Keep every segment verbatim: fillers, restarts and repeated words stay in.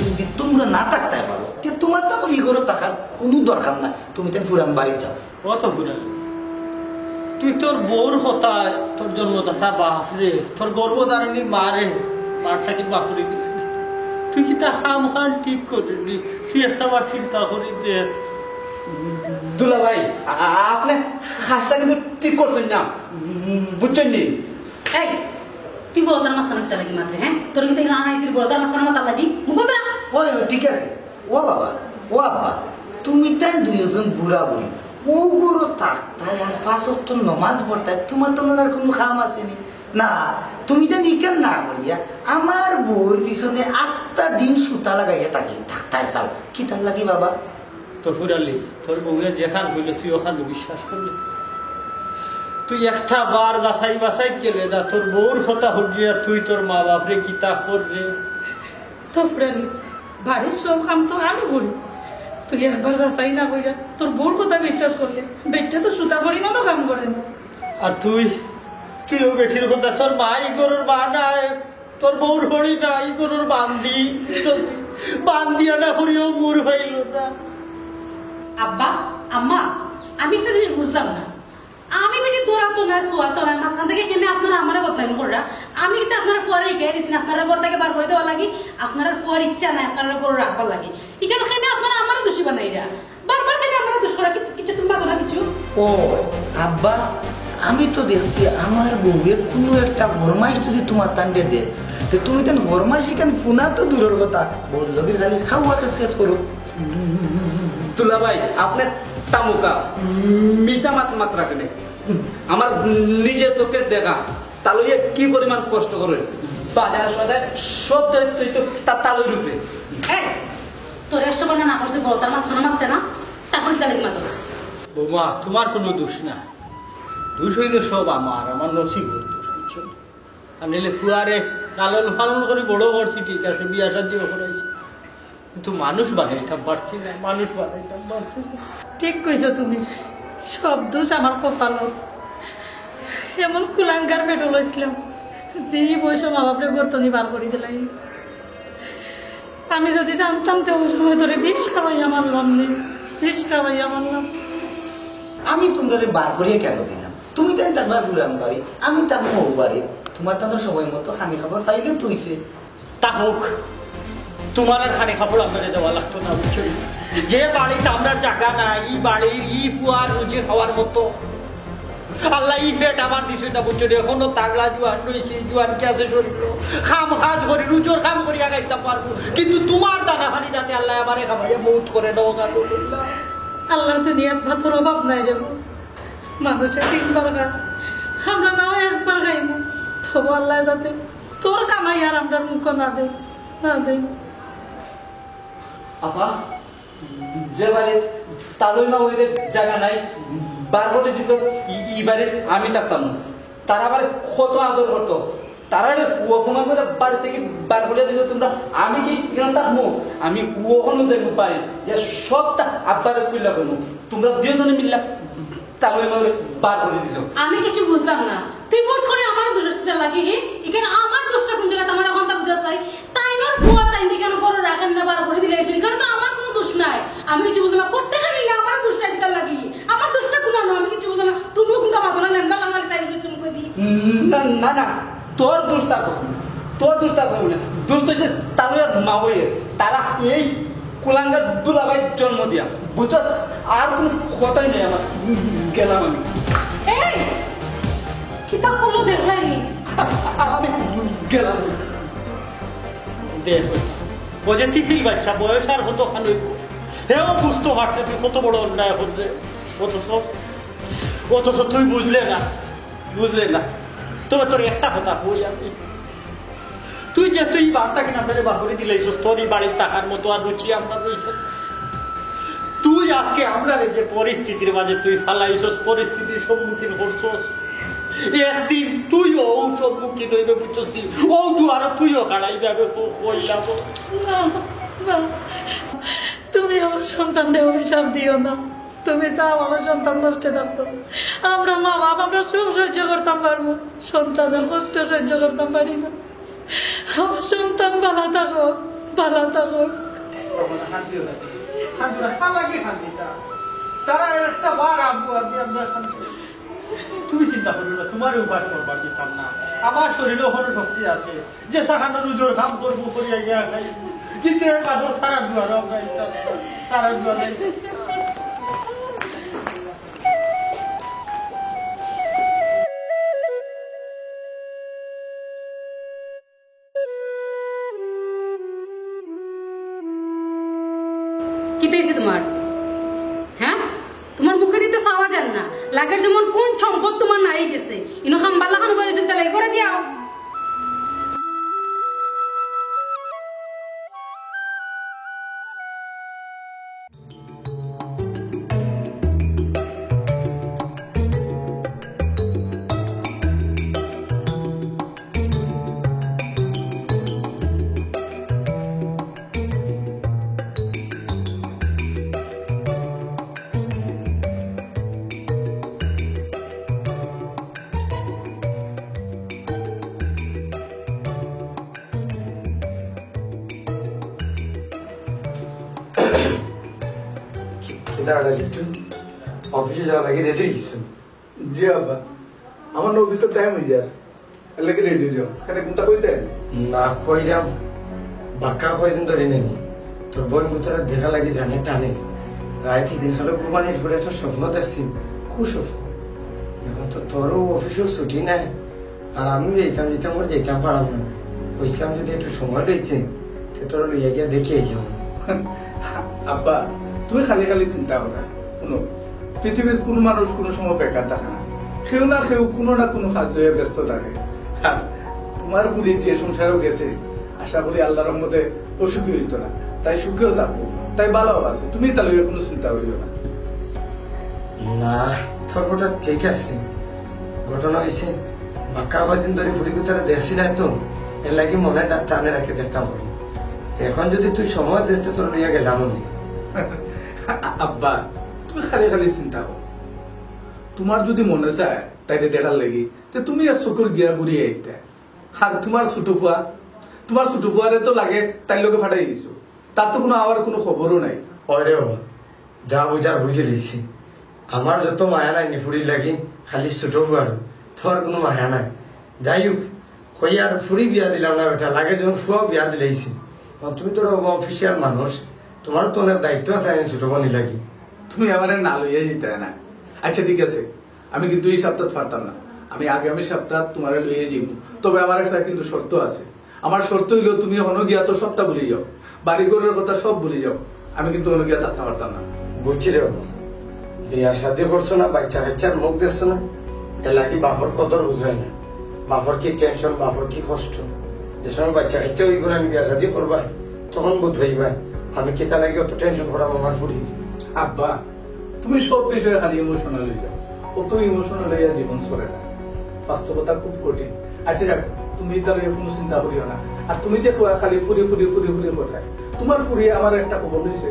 যদি তুমরা না থাকতায় পারো, তে তুমার তো আমার ই ঘরো থাকার কুনু দরকার নাই। তুমি তাইন ফুরান বাড়িত যাও। ও তো ফুরান, তুই তোর বউর কথায় তোর জন্মদাতা বাফরে, তোর গর্ভধারিণী মারে বাড়ি থাকি বার করি দিলে। তুই কিতা কাম কান ঠিক করলি? তুই একটা বার চিন্তা করি দেখ। দুলাভাই, আ-, আ-, আপনে কাজটা কিন্তু ঠিক করছইন না, উম, বুঝছইন নি? এই, তুই বড় তার মাঝখানো কিতা লাগি মাতরে, হ্যাঁ? তোর কিতা এখানে আনাইছিল বড় তার মাঝখানো মাতার লাগি? মুখ বন্ধ রাখ। ওই, ওই, ঠিক আছে। ও বাবা, ও আব্বা, তুমি তাইন দুইজন বুড়া বুড়ি, ও ঘরো থাকতায় আর পাঁচ ওয়াক্ত নমাজ পড়তায়, তুমার তো আর কুনু কাম আছে নি। না, তুমি তাইন ইখান না করিয়া আমার বউর পিছনে আস্তা দিন সুতা লাগাইয়া থাকি, থাকতায় চাও। কিতার লাগি বাবা? তো ফুরালি, তোর বউয়ে যেখান কইলে তুই ওখান বিশ্বাস করলি? তুই একটা বার যাচাই বাছাইত গেলে না, তোর বউর কথা হুনিয়া তুই তোর মা বাপরে কিতা কররে? তো ফুরালি, বাড়ির সব কাম তো আমি করি, তুই একবার যাচাই না করিয়া তোর বউর কথা বিশ্বাস করলে, বেটিয়ে তো সুতা পরিমাণও কাম করে না। আর তুই, তুই ও বেটির কথা, তোর মা ই ঘরর মা নায়, তোর বউর হড়ি না, ই ঘরর বান্দি, বান্দি আনা হড়িও মুর হইল না। আব্বা, আম্মা, আমি একটা জিনিস বুঝলাম না। আমি বেটি দৌড়াতো না, সোয়াতো না, মাঝখান থেকে কেনে আপনারা আমারে বদনামি কররা? আমি কিন্তু আপনারা ফুয়ারে এগিয়ে দিছি না, আপনারা ঘর থেকে বার করে দেওয়া লাগি, আপনারা ফুয়ার ইচ্ছা নাই, আপনারা ঘরে রাখবার লাগি। এখানে কেনে আপনারা আমারে দোষী বানাইরা? বারবার কেনে আমারে দোষ করা? কি-, কিছু তুমি বাঁচো না কিছু? ও, আব্বা, আমি তো দেখছি আমার বউয়ে কুনু একটা ফরমাইশ যদি তুমার তানরে দে, তে তুমি তান ফরমাইশ ইখান ফুনা তো দূরর কথা, বললো কি খালি খাওয়া খেস খেস করো। দুলাভাই, আপনে থামুক্কা, মিছা মাত মাতরা কেনে। আমার নিজের চোখে দেখা, তালইয়ে কি পরিমাণ কষ্ট করে। বাজার সদায় সব দায়িত্বই তো তা-, তালইর উপরে। এই, তোর একশো বার না করছে বড় তার মাঝখানো মাততে না, তারপর কিতা লাগি মাতস? বৌমা, তুমার কুনু দোষ না, দোষ হইল সব আমার, আমার নসিবর দোষ, বুঝছো? আর নাইলে ফুয়ারে লালন পালন করি বড় করছি, ঠিক আছে, বিয়া শাদিও করাইছি, কিন্তু মানুষ বানাইতাম পারছি না, মানুষ বানাইতাম পারছি না। ঠিক কইছো তুমি, সব দোষ আমার কপালো। এমন কুলাঙ্গার পেটো লইছিলাম, যে ই বয়সে মা বাপরে ঘর তনে বার করি দিলাই। আমি যদি জানতাম, তে ওই সময় ধরে বিষ খাওয়াইয়া মারলাম নি, বিষ খাওয়াইয়া মারলাম। আমি তুমরারে বার করিয়া কেনে দিলাম? তুমি তাইন থাকবায় ফুরান বাড়ি, আমি থাকমু অউ বাড়ি। তুমার তানর সময় মতো খানি খাবার পাইলে তো অইছে। তা হোক, তুমার আর খানি খাবার আমরারে দেওয়া লাগতো না, বুঝছো? যে বাড়িত আমরার জাগা নাই, ই বাড়ির ই ফুয়ার রুজি খাওয়ার মতো আল্লায় ই পেট আমার দিছইন না, বুঝছো? এখনো তাগড়া জোয়ান রইছি, জোয়ান কি আছে শরীরো? কাম কাজ করি, রুজির কাম করি আগাইতাম পারমু, কিন্তু তুমার দানা পানি যাতে আল্লায় আমারে খাবাইয়া মউত করে নেও, আল্লাহ। আল্লাহর দুনিয়াত ভাতর অভাব নাই রে। মানুষে তিনবার খায়, আমরা নাও একবার খাইমু, তবু আল্লায় যাতে তোর কামাই আর আমরার মুখো না দেয়, না দেয়। আফা, যে বাড়িত তালই মা ওইরে জাগা নাই, বার করি দিছস, ই, ই বাড়িত আমি থাকতাম না। তারা আমারে কত আদর করতো, তারারে অপমান করি বাড়ি থাকি বার করি দিছো তুমরা। আমি কি ইনো থাকমু? আমি অখনউ যাইমু বাড়ি, ইয়া সবতা আব্বারে কইলা কইমু। তুমরা দুইজনে মিল্লা তালই মারে বার করি দিছো। আমি কিছু বুঝলাম না। তুই ফট করি আমারে দোষ দিতে লাগি, হি? ইখান আমার দোষটা কুন জাগাত? আমার অখন তা বুঝা চাই। তাইনর ফুয়া তাইনরে কেনে ঘরো রাখের না, বার করি দিলাইছইন? ইখান তো আমার কুনু দোষ নাই। আমি কিছু বুঝলাম না। ফট থাকি মিল্লা আমারে দোষ দিতে লাগি। আমার দোষটা কুনানো? আমি কিছু বুঝলাম না। তুমিও কুনতা মাতো না, লেন্দা লানালি চাই তুমি কই দি। না, না, না। তোর দোষ থাকো। তোর দোষ থাকো না। দোষ তো অইছে তালইর মা বইয়ে। তারা এই কুলাঙ্গার দুলাভাইর জন্ম দিয়া, বুঝছস? আর কুনু কথাই নাই আমার, গেলাম আমি। এই, কিতা করলো দেখলায়নি? আমি গেলাম। দেখ, ও যে তিফিল বাচ্চা, বয়স আর কতখান অইবো? হেও বুঝতো পারছে তুই কত বড় অন্যায় করলে। অথচ, অথচ তুই বুঝলে না, বুঝলে না। তবে তোর একটা কথা কই আমি, তুই যে তুই বার্তা কিনা মেরে বাহুরি দিলাইছস, তোর ই বাড়িত থাকার মতো আর রুচি আমরার রইছে না। তুই আজকে আমরারে যে পরিস্থিতির মাঝে তুই ফালাইছস, পরিস্থিতির সম্মুখীন করছস, একদিন তুইও অউ সম্মুখীন অইবে, বুঝছস নি? অউ দুয়ারো তুইও খাড়াইবে, আমি ক-, কইলাম। না, না, তুমি আমার সন্তানরে অভিশাপ দিও না। তুমি চাও আমার সন্তান কষ্টে থাকতো? আমরা মা বাপ, আমরা সব সহ্য করতাম পারমু, সন্তানর কষ্ট সহ্য করতাম পারি না। আমার সন্তান ভালা থাকো, বালা থাকো। বাবা, কান্দিও না তুমি। কান্দিও না, কার লাগি কান্দিতা? তারা একটা বার আব্বু আর দিয়ে আমরা এখন তুমি চিন্তা করিও না, তোমারে উপাস করবার দিতাম না। আমার শরীরও কোনো শক্তি আছে, যে সাহানো রুজোর কাম করবো, করিয়া গিয়া খাই। কিন্তু এর বাদে তারা দুয়ারে আমরা ইচ্ছা, তারা দুয়ারে। কিতা অইছে তোমার? হ্যাঁ, তোমার মুখেদি তো চাওয়া যার না। লাগের যেমন কোন সম্পদ তোমার নাই গেছে, ইনো খাম্বার লাখান উবাই রইছে, তাহলে করে দিয়াও। কিতা অইলো জিট্টু? অফিসে যাওয়ার লাগি রেডি অই গেছো? জি আব্বা, আমার না অফিসর টাইম অই যার, এর লাগি রেডি অই যাও। কেনে কুন্তা কইতে? না কইরাম, বাক্কা কয়দিন ধরি নানি তোর বইন গুতারে দেখার লাগি জানে টানে। রাইত দিন খালি ঘুমানির পরে একটা স্বপ্ন দেখছি, খুব স্বপ্ন। এখন তো তোরও অফিসও ছুটি নাই, আর আমি যাইতাম যাইতাম করে যাইতাম পারাম না। কইছিলাম যদি একটু সময় লইতে, তে তোরা লইয়া গিয়া দেখি আইলাম। আব্বা, তুমি খালি খালি চিন্তা করো না। শুনো, পৃথিবীর কোনো মানুষ কোনো সময় বেকার থাকে না। কেউ না কেউ কোনো না কোনো কাজ লইয়া ব্যস্ত থাকে। আর তোমার ফুরি যে সংসারও গেছে, আশা করি আল্লাহর রহমতে অসুখী হইতো না। তাই সুখেও থাকবো, তাই ভালো আছে। তুমি তা লইয়া কোনো চিন্তা করিও না। না, তোর কথা ঠিক আছে। ঘটনা অইছে, বাক্কা কয়দিন ধরি ফুরি গুতারে দেখছি না তো, এর লাগি মনে ডা-, টানে রাখি দেখতাম করি। এখন যদি তুই সময় দিস, তো তোর লইয়া গেলাম আমি। আব্বা, তুমি খালি খালি চিন্তা করো। তোমার যদি মনে চায় তাইরে দেখার লাগি, তে তুমি আর চকুর গিয়া ঘুরিয়া আইতে। আর তোমার ছোট ফুয়া, তোমার ছোট ফুয়ারে তো লাগে তাইর লগে ফাটাই দিছো, তার তো কোনো আবার কোনো খবরও নাই। ওরে বাবা, যা বুঝার বুঝি লইছি। আমার যত মায়া নাই নি ফুরির লাগি, খালি ছোট ফুয়ার, তোর কোনো মায়া নাই। যাই হোক, কই আর ফুরি বিয়া দিলাম না বেটা, লাগে যখন ফুয়াও বিয়া দিলাইছি। এখন তুমি তো বাবা অফিসিয়াল মানুষ, তোমারও তো অনেক দায়িত্ব আছে আমি ছোট বোনই লাগি। তুমি আমারে না লইয়া যেতে না। আচ্ছা ঠিক আছে, আমি কিন্তু এই সপ্তাহ পারতাম না, আমি আগামী সপ্তাহ তোমারে লইয়া যাইব। তবে আমার একটা কিন্তু শর্ত আছে। আমার শর্ত হইলো তুমি হনো গিয়া তো সবটা ভুলি যাও, বাড়ি ঘরের কথা সব ভুলি যাও। আমি কিন্তু হনো গিয়া থাকতে পারতাম না। বুঝছি রে বাবা, বিয়া শাদি করছো না, বাচ্চা কাচ্চার মুখ দেখছো না, এর লাগি বাপর কদর বুঝায় না। বাপর কি টেনশন, বাপর কি কষ্ট। যে সময় বাচ্চা কাচ্চা হইব না, আমি বিয়া শাদি করবা, তখন বোধ হইবা আমি কিতা লাগি অত টেনশন করাম আমার ফুরি। আব্বা, তুমি সব বিষয়ে খালি ইমোশনাল হয়ে যাও, অত ইমোশনাল হইয়া জীবন চলে না। বাস্তবতা খুব কঠিন। আচ্ছা যাক, তুমি তাহলে কোনো চিন্তা করিও না। আর তুমি যে কইয়া খালি ফুরি ফুরি ফুরি ফুরি করলে, তোমার ফুরি আমার একটা খবর হইছে,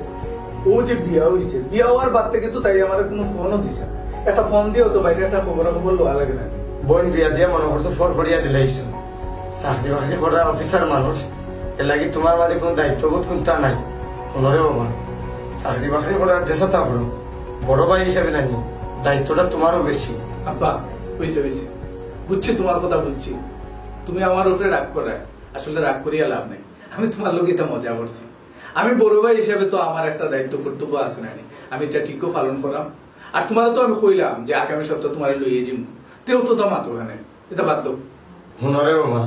ও যে বিয়া হইছে, বিয়া হওয়ার বাদ থেকে তো তাই আমার কোনো ফোনও দিছে না। একটা ফোন দিয়েও তো বাইরে একটা খবর খবর লওয়া লাগে না। বোন বিয়া দিয়ে মনে করছো ফর ফরিয়া দিলাইছো। চাকরি বাকরি করা অফিসার মানুষ, এর লাগি তোমার মাঝে কোনো দায়িত্ববোধ কোনটা নাই। হুনরে বাবা, চাকরি বাকরি করার যেসাতা করো, বড় ভাই হিসাবে নানি, দায়িত্বটা তোমারও বেশি। আব্বা, হইছে, হইছে, বুঝছি, তোমার কথা বুঝছি। তুমি আমার উপরে রাগ করায়, আসলে রাগ করিয়া লাভ নাই। আমি তোমার লগে এটা মজা করছি। আমি বড় ভাই হিসাবে তো আমার একটা দায়িত্ব কর্তব্য আছে নানি, আমি এটা ঠিকও পালন করাম। আর তোমার তো আমি কইলাম যে আগামী সপ্তাহ তোমারে লইয়া যাইমু, তেও তো তা মাতো ওখানে। এটা বাদ দাও। হুনরে বাবা,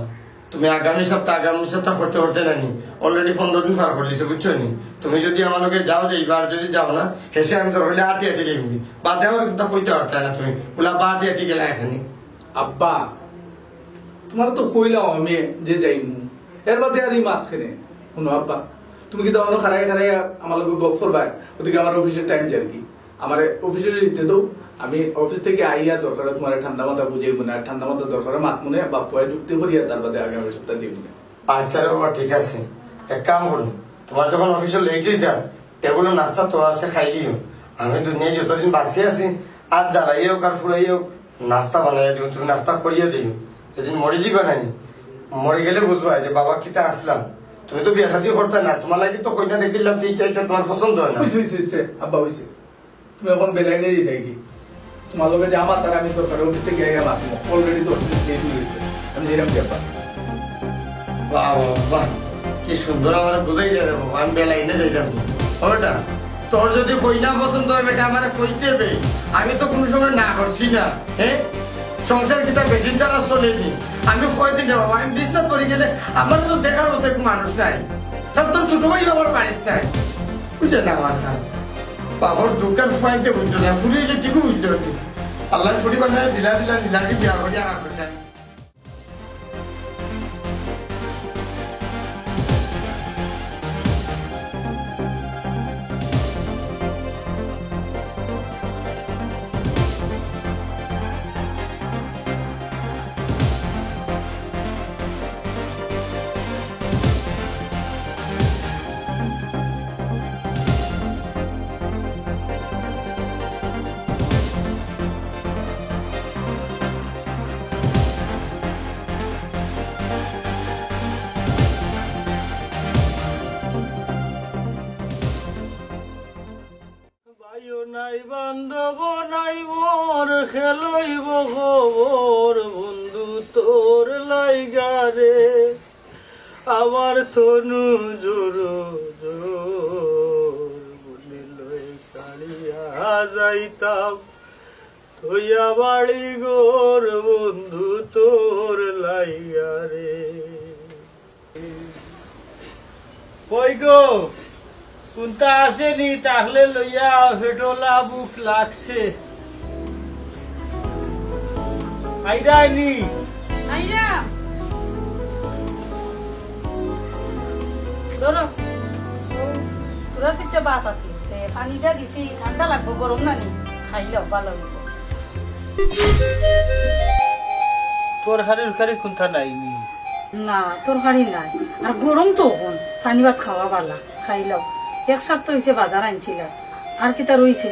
তুমি আগামী সপ্তাহ, আগামী সপ্তাহ করতে করতে নানি, already পনেরো দিন পার করে দিছো, বুঝছো নি? তুমি যদি আমার লগে যাও যাইবা, আর যদি যাও না, হেসে আমি তোর হইলে আটি আটি যাইবি। বাদে আমার কথা কইতে পারতে না তুমি, বলা বা আটি আটি গেলা এখানে। আব্বা, তোমার তো কইলাম আমি যে যাইমু, এর বাদে আর এই মাত কেনে? হুনো আব্বা, তুমি কি তখন খারাই খারাই আমার লগে গপ করবায়? ওদিকে আমার অফিসের টাইম যার কি, আমার অফিসে যেতে দাও। আমি অফিস থেকে আইয়া দরকারে তোমার ঠান্ডা মাথা বুঝাইব না, ঠান্ডা মাথা দরকারে মাত মনে বাপ পুয়ায় যুক্তি করিয়া তার বাদে আগামী সপ্তাহ যাইব না। আচ্ছা রে বাবা, ঠিক আছে, এক কাম করো, তোমার যখন অফিসে লেট হয়ে যান, টেবিলে নাস্তা তো আছে, খাইলিও। আমি দুনিয়ায় যতদিন বাঁচিয়া আছি, আর জ্বালাইয়া হোক আর ফুরাইয়া হোক, নাস্তা বানাইয়া দিব, তুমি নাস্তা করিয়া যাইও। যেদিন মরে যাইবা নানি, মরে গেলে বুঝবা যে বাবা কিতা আসলাম, তুমি তো বিয়া শাদী করতায় না, তুমার লাগি তো কইনা দেখিলাম, তিন চাইরটা তুমার পছন্দ অয় না। অইছে, অইছে, অইছে, আব্বা, অইছে। তুমি অখন বেলাইনে দিতায় কি? তুমার লগে যা মাতার আমি দরকার অফিসে গিয়া গিয়া মাতমু। Already দশ মিনিট লেট অইছে। আমি দিলাম কি আব্বা? বাহ, বাহ, বাহ। কি সুন্দর আমারে বুঝাই দেয় রে বাবা, আমি বেলাইনে যাইতাম না। ওটা, তোর যদি কইনা পছন্দ অয় বেটা, আমারে কইতে অইবে। আমি তো কুনু সময় না করছি না, হ্যাঁ? সংসার কিতা বেটিন ছাড়া চলে নি? আমি কয়দিন রে বাবা, আমি বিছনাত পড়ি গেলে আমার তো দেখার মতো কেউ মানুষ নাই। তার তোর ছোট ভাই আমার বাড়িত নাই। বুঝে না আমার খান। বাপর দোকান ফুয়াইতে বুঝলো না, ফুরি অইলে ঠিকও বুঝলো না। আল্লায় ফুরি বানায় দিলা দিলা, দিলা কি বিয়া করি আর বেটা। ভাইও নাই, বান্ধব নাই মোর, খেলইব খবর বন্ধু তোর লাইগা রে। আমার তনু জোর জোর, মনে লয় ছাড়িয়া যাইতাম, থইয়া বাড়ি ঘর বন্ধু তোর লাইগা রে। কই গো, কুন্তা আছে নি? তাহলে লইয়া পেটলা ভুক লাগছে। আইরায় নি? আইরা। ধরো, ও, তোরা সিটটা ভাত আছে। তে পানি দিয়া দিছি, ঠান্ডা লাগবো, গরম না নি? খাইলাও, ভালা অইবো। তরকারি উরকারি কুন্তা নাই নি? না, তরকারি নাই। আর গরম তো অখন, পানি ভাত খাওয়া ভালা, খাইলাও। এক সপ্তাহ অইছে বাজার আনছিলা, আর কিতা রইছে?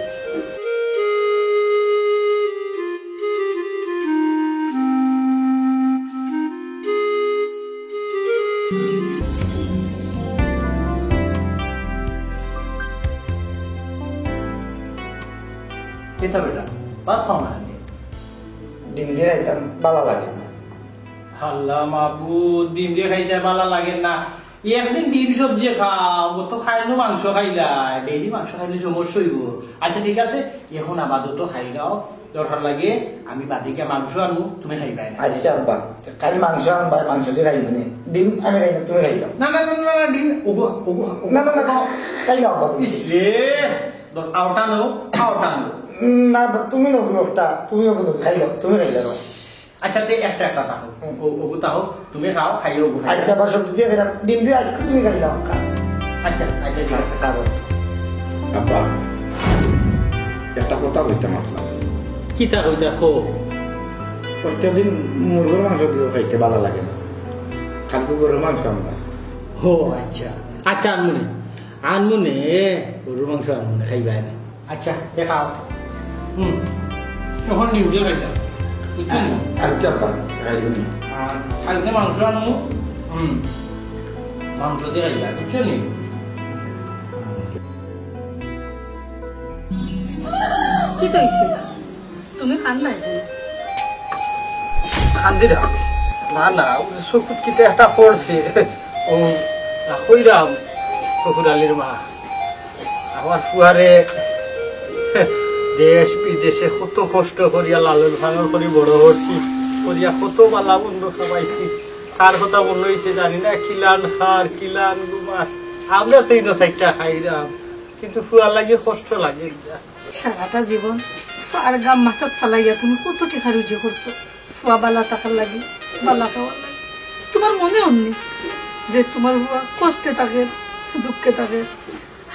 কিতা বেটা, ভাত খাও না নি? ডিম দিয়া খাইতাম, ভালা লাগে না। আল্লাহ মাবুদ, ডিম দিয়া খাইতে ভালা লাগে না। একদিন ডিম সবজি খাও, অত খাইলে মাংস খাইলায়, ডেইলি মাংস খাইলে সমস্যা অইবো। আচ্ছা ঠিক আছে, অখন আপাতত খাইলাও, দরকার লাগে আমি বাদে গিয়া মাংস আনমু, তুমি খাইবায় না। আচ্ছা আব্বা, কাইল মাংস আনবায়, মাংস দি খাইমু নে। ডিম আমি খাই না, তুমি খাইলাও। না, না, না, না, না, ডিম, ওগো, ওগো, ওগো। না, না, না, না, খাইলাও আব্বা তুমি। ইস রে, আওটা নেও, আওটা নেও। না আব্বা, তুমি নেও একটা, তুমি ওগো নেও, খাইলাও, তুমি খাইলাও। আচ্ছা, তে একটা, একটা থাকো। হুম। ও, ওগু থাকো, তুমি খাও, খাইও ওগু খাইও। আচ্ছা, বা সবজি দিয়া দিলাম, ডিম দিয়া আজকে তুমি খাইলাও। আচ্ছা, আচ্ছা, ঠিক আছে। খাবো। আব্বা, একটা কথা কইতাম আপনার। কিতা কইতা কও? প্রত্যেকদিন মুরগর মাংস দিয়া খাইতে ভালা লাগে না। কালকে গরুর মাংস আনবা। ও আচ্ছা। আচ্ছা, আনমুনে। আনমুনে, গরুর মাংস আনমুনে, খাইবায় নে। আচ্ছা, তে খাও। হুম। অখন ডিম দিয়া খাইতাম। বুঝছো নি? আচ্ছা, আব্বা, খাইমুনে। আর কালকে মাংস আনমু। হুম। মাংস দিয়া খাইবা, বুঝছো নি? কিতা অইছে? তুমি কান্দরায় নি? কান্দিরাম? না, না, ও চকুত কিতা একটা পড়ছে। ও, না, কইরাম, ফখুর আলীর মা। আমার ফুয়ারে দেশ বিদেশে কত কষ্ট করিয়া লালন পালন করি বড় করছি, করিয়া কত ভালা মন্দ খাওয়াইছি। তার কথা মনো অইছে, জানি না কিলান খার, কিলান ঘুমার। আমরা তো ইনো চাইরটা খাইরাম, কিন্তু ফুয়ার লাগি কষ্ট লাগে। সারাটা জীবন ফার গাম মাথাত ফালাইয়া তুমি কত টেকা রুজি করছো, ফুয়া ভালা থাকার লাগি, ভালা খাওয়ার লাগি। তুমার মনে অয়নি যে তুমার ফুয়া কষ্টে থাকে, দুঃখে থাকে,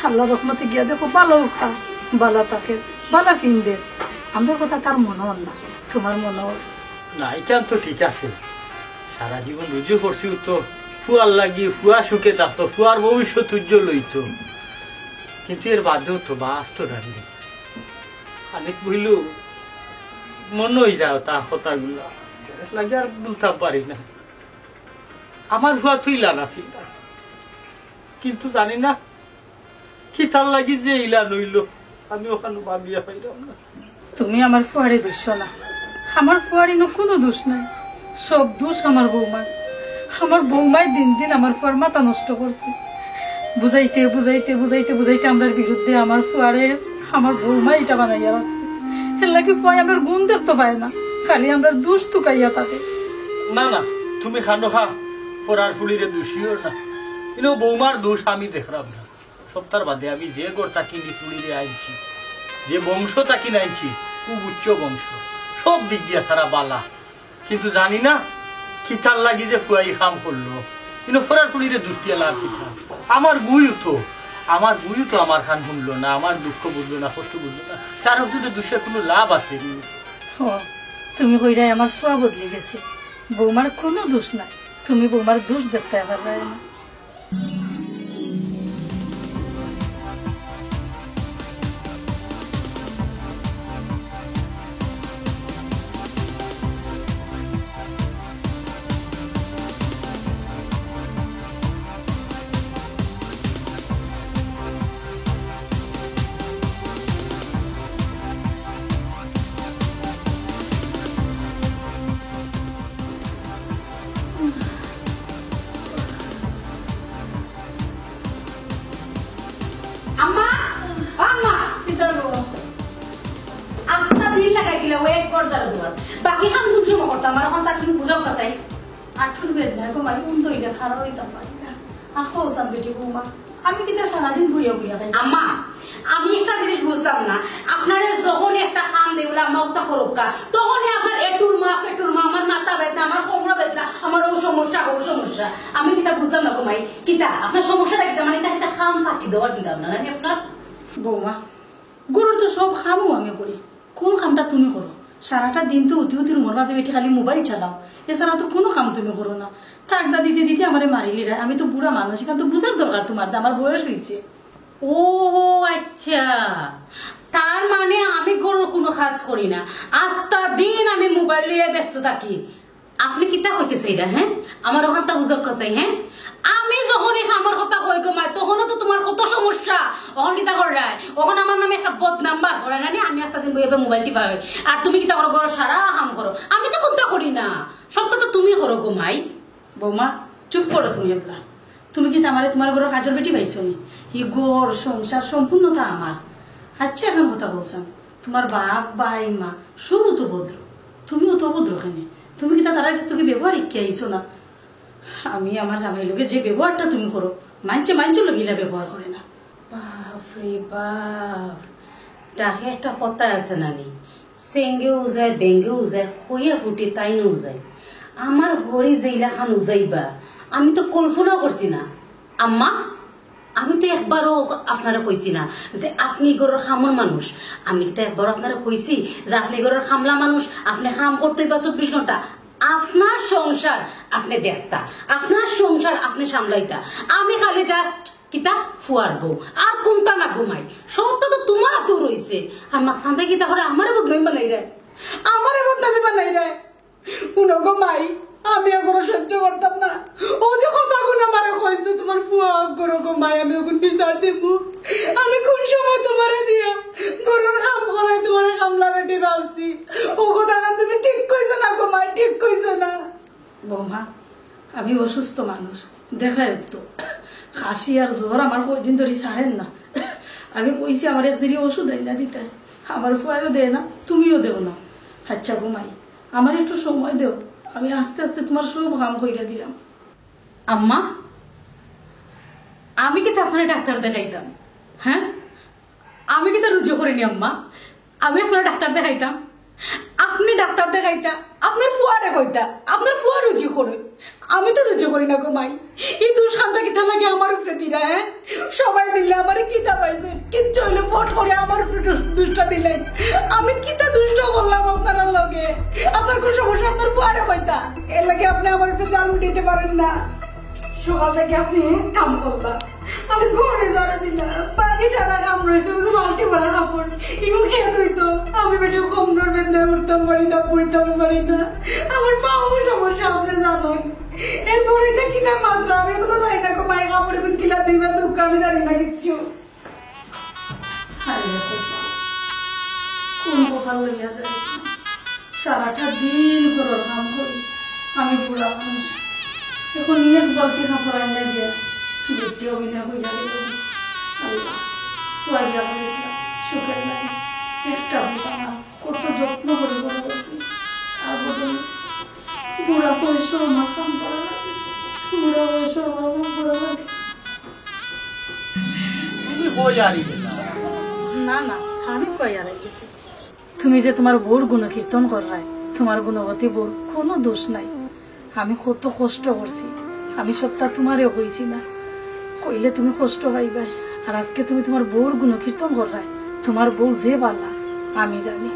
আল্লার রহমতে গিয়া দেখো ভালাউ খায়, ভালা থাকে, ভালা ফিন্দে। আমরার কথা তার মনো অর না, তুমার মনো অর। না, ইখান তো ঠিক আছে, সারা জীবন রুজি করছি তো ফুয়ার লাগি, ফুয়া সুখে থাকতো, ফুয়ার ভবিষ্যৎ উজ্জ্বল অইতো, কিন্তু এর বাদেও তো বাপ তো নাই। খানিক বইলেও মনো অই যায় তার কথাগুলা, এর লাগি আর ভুলতাম পারি না। আমার ফুয়া তো ইলা নাছিল না, কিন্তু জানি না কিতার লাগি যে ইলা নইল, আমি অখানও ভাবিয়া পাইরাম না। তুমি আমার ফুয়ারে দুষছো না, আমার ফুয়ার ইনো কুনু দুষ নাই, সব দুষ আমার বৌমার। আমার বৌমায় দিন দিন আমার ফুয়ার মাথা নষ্ট করছে। বুঝাইতে বুঝাইতে বুঝাইতে বুঝাইতে আমরার বিরুদ্ধে আমার ফুয়ারে আমার বৌমায় ইটা বানাইয়া রাখছে। এর লাগি ফুয়ায় আমরার গুণ দেখতো পায় না, খালি আমরার দুষ তুকাইয়া থাকে। না না, তুমি খানো খা, ফরার ফুলিরে দুষিও না। ইনো বৌমার দুষ আমি দেখরাম না। সপ্তাহ বাদে আমি যে ঘর থাকি নি ফুলিরে আনছি, যে বংশ থাকি না আনছি, খুব উচ্চ বংশ, সব দিক দিয়া তারা বালা। কিন্তু জানি না কিতার লাগি যে ফুয়াই কাম করলো। কিন্তু ফরার ফুলিরে দুষ দিয়া লাভ কিতা? আমার বউও তো, আমার বউও তো আমার খান শুনলো না, আমার দুঃখ বুঝলো না, কষ্ট বুঝলো না। তার উপরে দুষে কোনো লাভ আছে নি? ও, তুমি কইরায় আমার ফুয়া বদলি গেছে, বৌমার কোনো দোষ নাই, তুমি বৌমার দোষ দেখতে পারবে না। আম্মা, আম্মা, কিতা গো? আস্তা দিন লাগাই দিলা ওই এক ঘর ঝাড়ু দেওয়ার। বাকি কাম কোন সময় করতাম? আর অখন তার তুমি বুঝাও কাছাই। আঠুর বেদনা গো মাই, উন দইলে খাড়া হইতাম পারি না। আর খোসান বেটি বৌমা, আমি কিতা সারাদিন বইয়া বইয়া খাই? আম্মা, আমি একটা জিনিস বুঝতাম না, আপনারে যখন একটা কাম দেই বলে আমার কথা করুক্কা, তখনই আপনার এটুর মা, ফেটুর মা, আমার মাথা বেদনা, আমার কোমর বেদনা, আমার ও সমস্যা, ও সমস্যা। আমি কিতা বুঝলাম না গো মাই, কিতা আপনার সমস্যাটা কিতা? মানে এটা একটা কাম ফাঁকি দেওয়ার চিন্তা ভাবনা নানি আপনার? বৌমা, ঘরর তো সব কামও আমি করি, কোন কামটা তুমি করো? সারাটা দিন তো উঠি উঠি রুমর মাঝে বেটি খালি মোবাইল চালাও, এছাড়া তো কোনো কাম তুমি করো না। তাগদা দিতে দিতে আমারে মারিলিরায়, আমি তো বুড়া মানুষ, এখান তো বুঝার দরকার তোমার যে আমার বয়স হইছে। ও আচ্ছা, তার মানে আমি ঘরর কোনো কাজ করি না, আস্তা দিন আমি মোবাইল লইয়া ব্যস্ত থাকি। আপনি কিতা কইতেছে এটা, হ্যাঁ? আমার ওখানটা বুঝার কাছাই, হ্যাঁ? আমি যখনই কামর কথা কই গো মাই, তখনও তো তোমার কত সমস্যা। অখন কিতা কররায়? অখন আমার নামে একটা বদনাম বার করায় নানি, আমি আস্তা দিন বইয়া মোবাইল টিপাই। আর তুমি কিতা করো? ঘরর সারা কাম করো। আমি তো কোনটা করি না, সবটা তো তুমি করো গো মাই। বৌমা, চুপ করো তুমি এবলা। তুমি কিতা আমারে তোমার ঘরর কাজর বেটি পাইছো নি? ই ঘর সংসার সম্পূর্ণতা আমার। আচ্ছা, এখন কথা কইছাম, তোমার বাপ, ভাই, মা সবও তো ভদ্র, তুমিও তো ভদ্র কেনে? তুমি কিতা তারার কাছ থাকি ব্যবহার শিখিয়া আইছো না? আমি আমার জামাইর লগে যে ব্যবহারটা তুমি করো, মানষে মানষর লগে ইলা ব্যবহার করে না। বাপ রে বাপ, ডাকে একটা কথা আছে নানি, সেঙ্গেও যায়, বেঙ্গেও যায়, কইয়া ফুটি তাইনও যায়। আমার ঘরে যে ইলাখান উজাইবা, আমি তো কল্পনাও করছি না। আম্মা, আমি তো একবারও আপনারে কইছি না যে আপনি ঘরর কামর মানুষ। আমি তো একবারও আপনারে কইছি যে আপনি ঘরর কামলা মানুষ, আপনি কাম করতে হইবা চব্বিশ ঘন্টা। আপনার সংসার আপনি দেখতা, আপনার সংসার আপনি সামলাইতা। আমি খালি just কিতা ফুয়ার বউ, আর কোনটা না গো মাই, সবটা তো তোমার হাতেও রইছে। আর মাঝখান থাকি কিতা করে আমারে বদনামি বানাইরায়, আমারে বদনামি বানাইরায়। হুনো গো মাই, আমি এখনো সহ্য করতাম না। ও যে কথাগুন আমারে কইছো তোমার ফুয়া, করো গো মাই, আমি ওগুন বিচার দিমু। আমি কোন সময় তোমারে দিয়া ঘরর কাম করাই তোমারে কামলা বেটি ভাবছি? ও কথাখান তুমি ঠিক কইছো না গো মাই, ঠিক কইছো না। বৌমা, আমি অসুস্থ মানুষ, দেখরায় তো, কাশি আর জ্বর আমার কয়দিন ধরি ছাড়ের না। আমি কইছি আমার এক জিরি ওষুধ আইনা দিতায়, আমার ফুয়ায়ও দেয় না, তুমিও দেও না। আচ্ছা গো মাই, আমার একটু সময় দেও, আমি আস্তে আস্তে তোমার সব কাম কইরা দিরাম। আম্মা, আমি কিতা আপনারে ডাক্তার দেখাইতাম? হ্যাঁ, আমি কিতা রুজি করি নি আম্মা? আমি আপনারে ডাক্তার দেখাইতাম? আপনি ডাক্তার দেখাইতা, আপনার ফুয়ারে কইতা, আপনার ফুয়া রুজি করে, আমি তো রুজি করি না গো মাই। এই দোষ খানটা কিতা লাগে আমার উপরে দিরা, হ্যাঁ? সবাই মিলে আমারে কিতা পাইছে, কিচ্ছু হইলে ফট করে আমার উপরে দোষ-, দোষটা দিলেন। আমি কিতা দুষ্ট করলাম আপনার লগে? আপনার কোন সমস্যা? আপনার ফুয়ারে কইতা, এর লাগি আপনি আমার উপরে জাল উঠাইতে পারেন না। সকাল থাকি আপনি কাম করলা, আমি ঘরে ঝাড়ু দিলাম, বাকি সারা কাম রইছে, ওই যে বালতি ভরা কাপড়, ইগুন কে ধুইতো? আমি বেটি কোমরর বেদনায় উঠতাম পারি না, বইতাম পারি না, আমার পাও সমস্যা আপনি জানেন। এরপরে এটা কিতা মাতলা? আমি তো জানি না গো, মায়ে কাপড় এখন কিলা দিবা, দুঃখ আমি জানি না কিচ্ছু। হায় রে কপাল, কোন কপাল লইয়া যাইছি? সারাটা দিন ঘরর কাম করি, আমি বুড়া মানুষ, এখন এক বালতি কাপড় আইনা দিয়া বেটি অভিনয় কইরা গেল। আল্লাহ, ফুয়া বিয়া করেছিলাম সুখের লাগে, একটা ফুটা না, কত যত্ন করে বড় করছি। তার বদলে বুড়া বয়সে আমার কাম করা লাগে, বুড়া বয়সে আমার কাম করা লাগে। তুমি কই হারাই গেছো? না, না, আমি কই হারাই গেছি? তুমি যে তোমার বউর গুণকীর্তন কররায়, তোমার গুণবতী বউর কোনো দোষ নাই। আমি কত কষ্ট করছি, আমি সবটা তোমারে কইছি না, কইলে তুমি কষ্ট পাইবায়। আর আজকে তুমি তোমার বউর গুণকীর্তন কররায়, তোমার বউ যে বালা আমি জানি,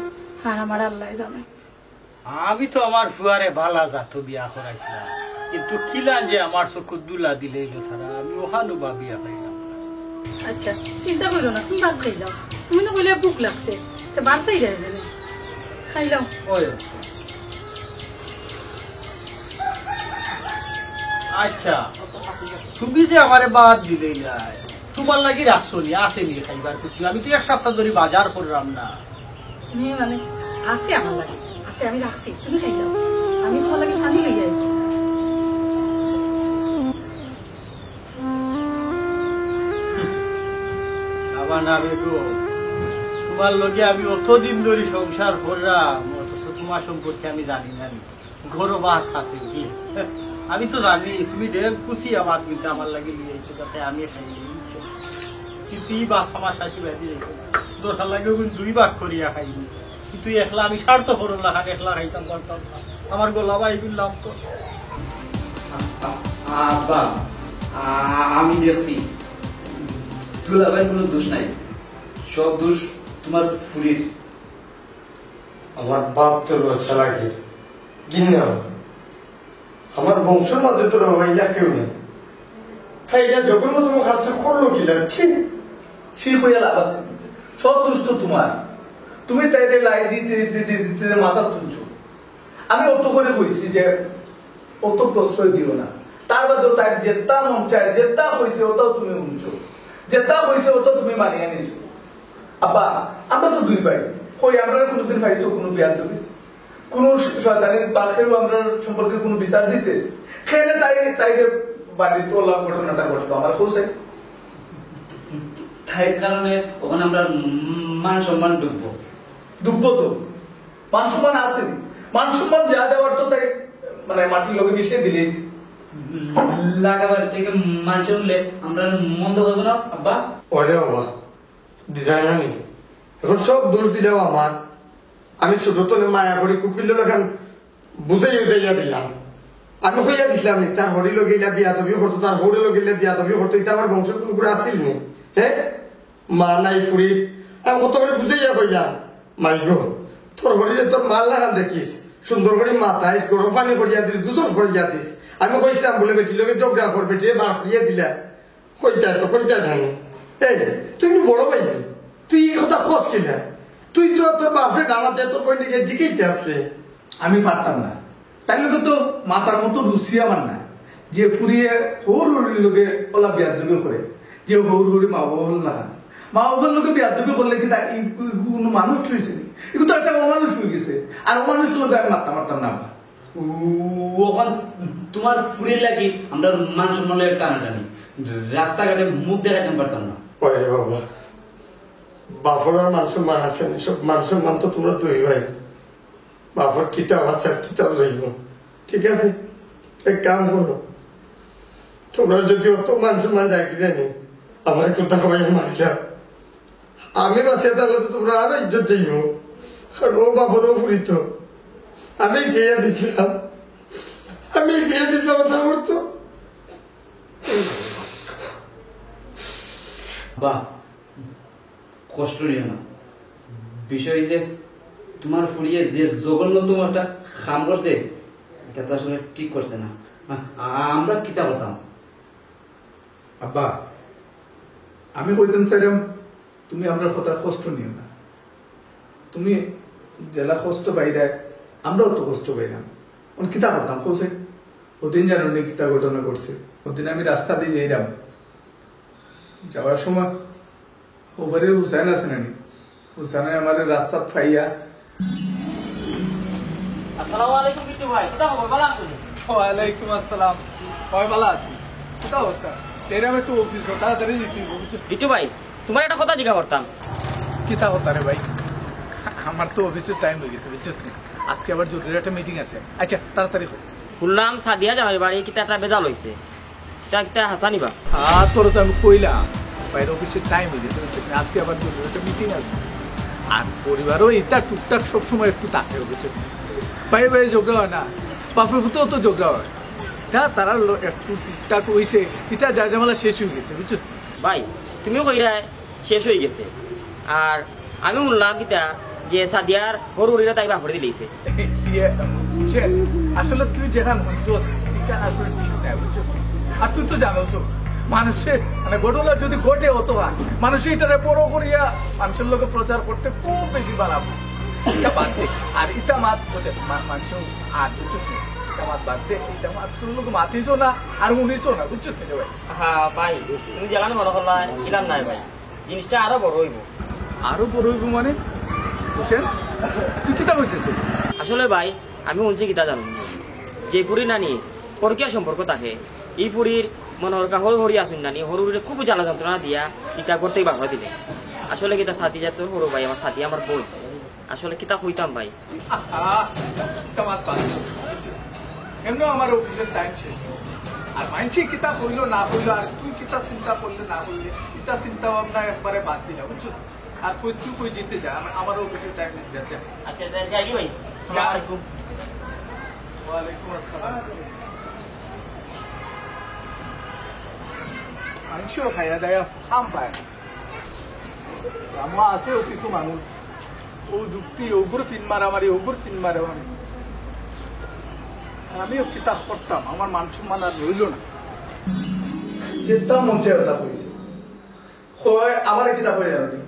আর আমার আল্লায় জানে। আমি তো আমার ফুয়ারে বালা জাত বিয়া করাইছিলাম, কিন্তু কিলান যে আমার চকুত ধুলা দিলাইলো তারা, আমি অখানও ভাবিয়া পাইলাম না। আচ্ছা, চিন্তা করো না, তুমি ভাত খাইলাও। তুমি না কইলে ভুক লাগছে, তো বাড়ছেই রে এখানে। খাইলাও। ওই। আচ্ছা, তুমি যে আমারে ভাত দিলাইলায়, তোমার লাগি রাখছো নি, আছে নি খাইবার কিছু? আমি তো এক সপ্তাহ ধরি বাজার করলাম না। নে মানে, আছে আমার লাগি, আছে, আমি রাখছি, তুমি খাইলাও। আমি তোমার লাগি পানি লই যাই। আবার না বেগো, তোমার লগে আমি অতদিন ধরি সংসার করলাম, অথচ তোমার সম্পর্কে আমি জানি না নি। ঘরো ভাত আছে কি? আমি তো জানি তুমি ডেম খুশি আমার কিন্তু আমার লাগি নিয়ে আইছো, যাতে আমি খাই। কিন্তু এই ভাত আমার শাশি ভাই দিয়ে দরকার লাগে ওগুন দুই ভাগ করিয়া খাইনি। কিন্তু একলা আমি স্বার্থ করুন না, একলা খাইতাম পারতাম না। আমার গলা ভাই বললাম তো। আ-, আ-, আব্বা, আ-, আমি দেখছি দুলাভাইর কোনো দোষ নাই, সব দোষ তোমার ফুরির। আমার বাপ তো লজ্জা লাগে, ঘিন্না। আমার বংশর মাঝে তো রবাইলা কেউ নেই। তাই এটা জঘন্যতম কাজটা করলো কিলা? ছি, ছি কইয়া লাভ আছে? সব দোষ তো তোমার। তুমি তাইরে লাই দিতে দিতে দিতে দিতে মাথা তুলছো। আমি অত করে কইছি যে অত প্রশ্রয় দিও না। তার বাদেও তাই যেটা মন চায়, যেটা হইছে, ওটাও তুমি শুনছো, যেটা হইছে, ওটাও তুমি মানিয়ে নিছো। আব্বা, আমরা তো দুই ভাই, কই আমরা কোনোদিন পাইছো কোনো বিয়ার তুমি? কোনো শয়তানের পাখেও আমরা সম্পর্কে কোনো বিচার দিছে? খেলে তাই তাই যে বাড়ির তো লাভ ঘটনাটা ঘটলো আমার হোসে। তাই কারণে ওখানে আমরা মান সম্মান ডুববো। ডুববো তো, মান সম্মান আছে। মান সম্মান যা দেওয়ার তো তাই মানে মাটির লগে মিশিয়ে দিলেই। লাগাবার থেকে মান শুনলে আমরা মন্দ হইব না আব্বা। ওরে বাবা, দিদাই নানি, এখন সব দোষ দিলেও আমার। আমি ছোট তলে মায়া করি কুকিল লাখান বুঝাই উঠাইয়া দিলাম। আমি কইয়া দিছিলাম নি, তার হরি লগে ইলা বিয়াদবি করতো, তার হৌরে লগে ইলা বিয়াদবি করতো, এটা আমার বংশের কোন করে আসিল নি? হ্যাঁ, মা নাই ফুরি, আমি কত করে বুঝাইয়া কইলাম, মাই গো, তোর হরিরে তোর মাল লাগান দেখিস, সুন্দর করে মাথাইস, গরম পানি করিয়া দিস, গোসল করিয়া দিস। আমি কইছিলাম বলে বেটি লগে ঝগড়া কর, বেটিরে বার করিয়া দিলা। কইতায় তো, কইতায় জানি। এই, তুই কিন্তু বড় ভাই, তুই এই কথা কস কিনা? তুই তো তোর বাপরে ডানাতে তোর বইনকে জিকাইতে আসলে। আমি পারতাম না। তাই লোকে তো মাতার মতো রুচি আমার না। যে ফুরিয়ে হৌর হরির লোকে ওলা বিয়াদবি করে, যে হৌর হরি মা বাবা হল না খান। মা বাবার লোকে বিয়াদবি করলে কি তার এই কোনো মানুষ হয়েছে নি? এগুলো তো একটা অমানুষ হয়ে গেছে। আর অমানুষ লোকে আমি মারতাম পারতাম না। ও, ওখান তোমার ফুরির লাগি আমরা মান সম্মান লইয়া টানাটানি, রাস্তাঘাটে মুখ দেখাইতাম পারতাম না। ওরে বাবা, বাপর আর মান সম্মান আছে নি? সব মান সম্মান তো তোমরা দুই ভাই। বাপর কিতাব আছে আর কিতাব যাইব, ঠিক আছে? এক কাম করো, তোমরা যদি অত মান সম্মান রাখি না নি, আমার একটু দাবাইয়া মারিয়া আমি বাঁচিয়া থাকলে তো তোমরা আরো ইজ্জত যাইব, কারণ ও বাপরও ফুরিত। আমি গিয়ে দিছিলাম, আমি গিয়ে দিছিলাম, ওটা করতো। বাহ, কষ্ট নিও না। বিষয় যে তোমার ফুরিয়ে যে জঘন্যতম একটা কাম করছে, এটা তো আসলে ঠিক করছে না। আ-, আ-, আমরা কিতা করতাম? আব্বা, আমি কইতাম চাইলাম, তুমি আমরার কথা কষ্ট নিও না। তুমি যেলা কষ্ট পাইরায়, আমরাও তো কষ্ট পাইরাম। অন কিতা করতাম, কও চাই? ওদিন জানো নি কিতা ঘটনা ঘটছে? ওদিন আমি রাস্তা দি যাইরাম, যাওয়ার সময় ও বাড়ির হুসাইন আছে না নি, হুসাইনে আমারে রাস্তাত পাইয়া। আসসালামু আলাইকুম বিট্টু ভাই, কিতা খবর, ভালা আছইন নি? ওয়ালাইকুম আসসালাম। অয়, ভালা আছি। কিতা অবস্থা? এরম একটু অফিস, তাড়াতাড়ি দিতে হবে, বুঝছো? বিট্টু ভাই, তুমারে একটা কথা জিগা করতাম। কিতা কথা রে ভাই? আমার তো অফিসর টাইম অই গেছে, বুঝছস নি? আজকে আবার জরুরি একটা মিটিং আছে। আচ্ছা, তাড়াতাড়ি কর। হুনলাম সাদিয়া জামাইর বাড়ি কিতা একটা বেজাল অইছে, কিতা কিতা হাছা নি বা? আ, তোরে তো আমি কইলাম, ভাইর অফিসর টাইম অই গেছে, বুঝছস নি? আজকে আবার জরুরি একটা মিটিং আছে। আর পরিবারও ইতা টুকটাক সবসময় একটু থাকে, বুঝছস নি? ভাইয়ে ভাইয়ে ঝগড়া অয় না, বাপে পুতেও তো ঝগড়া অয়। ইতা তারার ল-, একটু টুকটাক অইছে, ইতা ঝামেলা শেষ অই গেছে, বুঝছস নি? ভাই, তুমিও কইরায় শেষ অই গেছে। আর আমি হুনলাম কিতা যে সাদিয়ার হউর হুরিরে তাই বার করি দিলাইছে। ইয়ে, বুঝছস, আসলে তুই যেখান হুনছস, ইখান আসলে ঠিক নায়, বুঝছস? আর তুই তো জানোস, মানষে, মানে, ঘটনা যদি ঘটে অথবা মানষে ইটারে বড় করিয়া মানষর লগে প্রচার করতে খুব বেশি বাড়াবো। ইটা বাদ দে। আর ইতা মাত বুঝে, মা-, মানষে আর বুঝছস নি? ইতা মাত বাদ দে, ইতা মাত শুনলো তো মাতিস না, আর হুনিস না, বুঝছস নি রে ভাই? হ্যাঁ ভাই, তুমি যেলান মনে করলা, ইলান নায় ভাই, জিনিসটা আরো বড় অইবো। আরো বড় অইবো মানে? হোসেন, তুই কিতা কইতেছিস? আসলে ভাই, আমি হুনছি কিতা জানো, যে ফুরি নানি পরকিয়া সম্পর্ক থাকে, ই ফুরির মনে হরকা হউর হুরি আছইন নানি, হউর হুরিরে খুব জ্বালা যন্ত্রণা দিয়া ইতা করতেই বার করি দিলে। আসলে কিতা সাদিয়া তো হউর ভাই, আমার সাদিয়া আমার বইন। আসলে কিতা কইতাম ভাই? আহা, ইতা মাত বাদ দে। এমনেও আমার অফিসর টাইম শেষ। আর মানষে কিতা কইলো না কইলো, আর তুই কিতা চিন্তা করলে না করলে, ইতা চিন্তা ভাবনা একবারে বাদ দিলাম, বুঝছস? আর কই তুই কই যাইতে যা, আমার, আমার অফিসর টাইম অই গেছে। আচ্ছা, যাই, যাই ভাই। যা। আসসালামু আলাইকুম। ওয়ালাইকুম আসসালাম। মানষেও খাইয়া দাইয়া ফাম পায় না। আমার আছেও কিছু মানুষ, অউ যুক্তি, অগুর ফিন মারামারি, অগুর ফিন মারামারি। আমিও কিতা করতাম, আমার মান সম্মান আর রইলো না। যেতা মন চায় অতা কইছে। কয়, আমারে কিতা কয় জানো নি?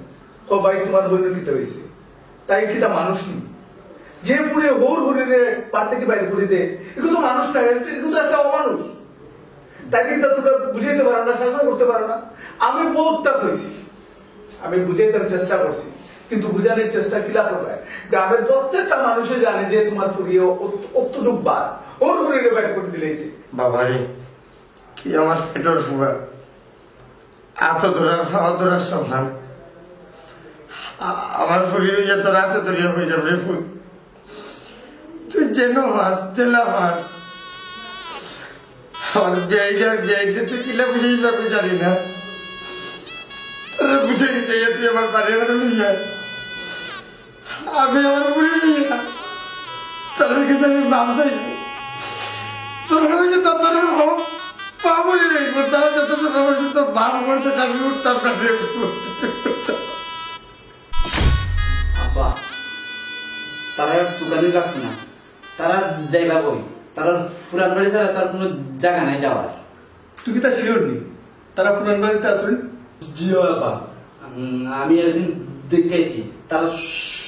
কয়, ভাই, তুমার বইনর কিতা অইছে? তাই কিতা মানুষ নি? যে ফুরিয়ে হউর হুরিরে বাড়ি থাকি বাইর করি দে, ইগু তো মানুষ নায়, ইগু তো একটা অমানুষ। তাইরে কিতা তুমরা বুঝাইতে পারো না, শাসন করতে পারো না? আমি বউততা কইছি, আমি বুঝাইতাম চেষ্টা করছি, কিন্তু বুঝানির চেষ্টা কিলা করবায়? গ্রামের প্রত্যেকটা মানুষে জানে যে তুমার ফুরিয়ে অত-, অতটুক বার হউর হুরিরে বাইর করি দিলাইছে। বাবারে, তুই আমার পেটর ফুয়া, আতো ধরার, পাও ধরার সমান। আ-, আমার ফুরিরে যে তোর আতো ধরিয়া কইরাম রে ফুত, তুই যেন পাস, যেলা পাস। আমার বিয়াইটার বিয়াইটা তুই কিলা বুঝাইবি আমি জানি না। তোরে বুঝাই দিতে গিয়া তুই আমার বাড়ি ঘর লইয়া। আমি আমার ফুরি লইয়া তারার কাছে আমি মাফ চাইব। তোর কাছে তার তারার হক পাবো রে, তারা যত সময় করছে তোর মাফ করছে, আমি উঠতাম না রে। আব্বা, তারার দোকানে লাগতো না, তারার যাইবা কই? তারার ফুরান বাড়ি ছাড়া তার কোনো জাগা নাই যাওয়ার। তুই কিতা শিওর নি? তারা ফুরান বাড়িত আছইন? জি অয় আব্বা, উম, আমি একদিন দেখিয়া আইছি, তারা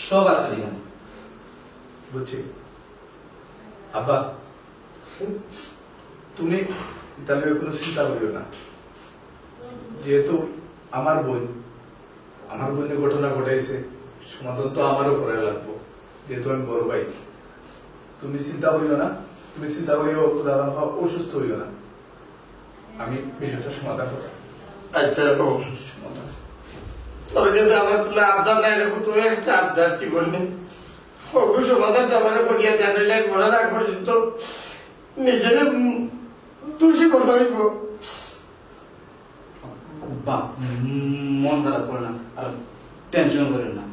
সব আছইন ইখানো। বুঝছি। আব্বা, তুমি তাইলে কোনো চিন্তা করিও না, যেহেতু আমার বইন, আমার বইনে ঘটনা ঘটাইছে, সমাধান তো আমারও করা লাগবো, যেহেতু আমি বড় ভাই। তুমি চিন্তা করিও না, তুমি চিন্তা করিও, দাদা অসুস্থ হইও না। আমি বিষয়টা সমাধান করব। আচ্ছা, ও। সমাধান। তোর কাছে আমার কোনো আবদার নাই রে, তুই একটা আবদার কি বললি? ওগুলো সমাধানটা আমার করিয়া দেন, নইলে এক মরা না পর্যন্ত নিজের, উম, দোষী মনে হইব। বাপ, উম, মন খারাপ করে না, আর টেনশন করে না।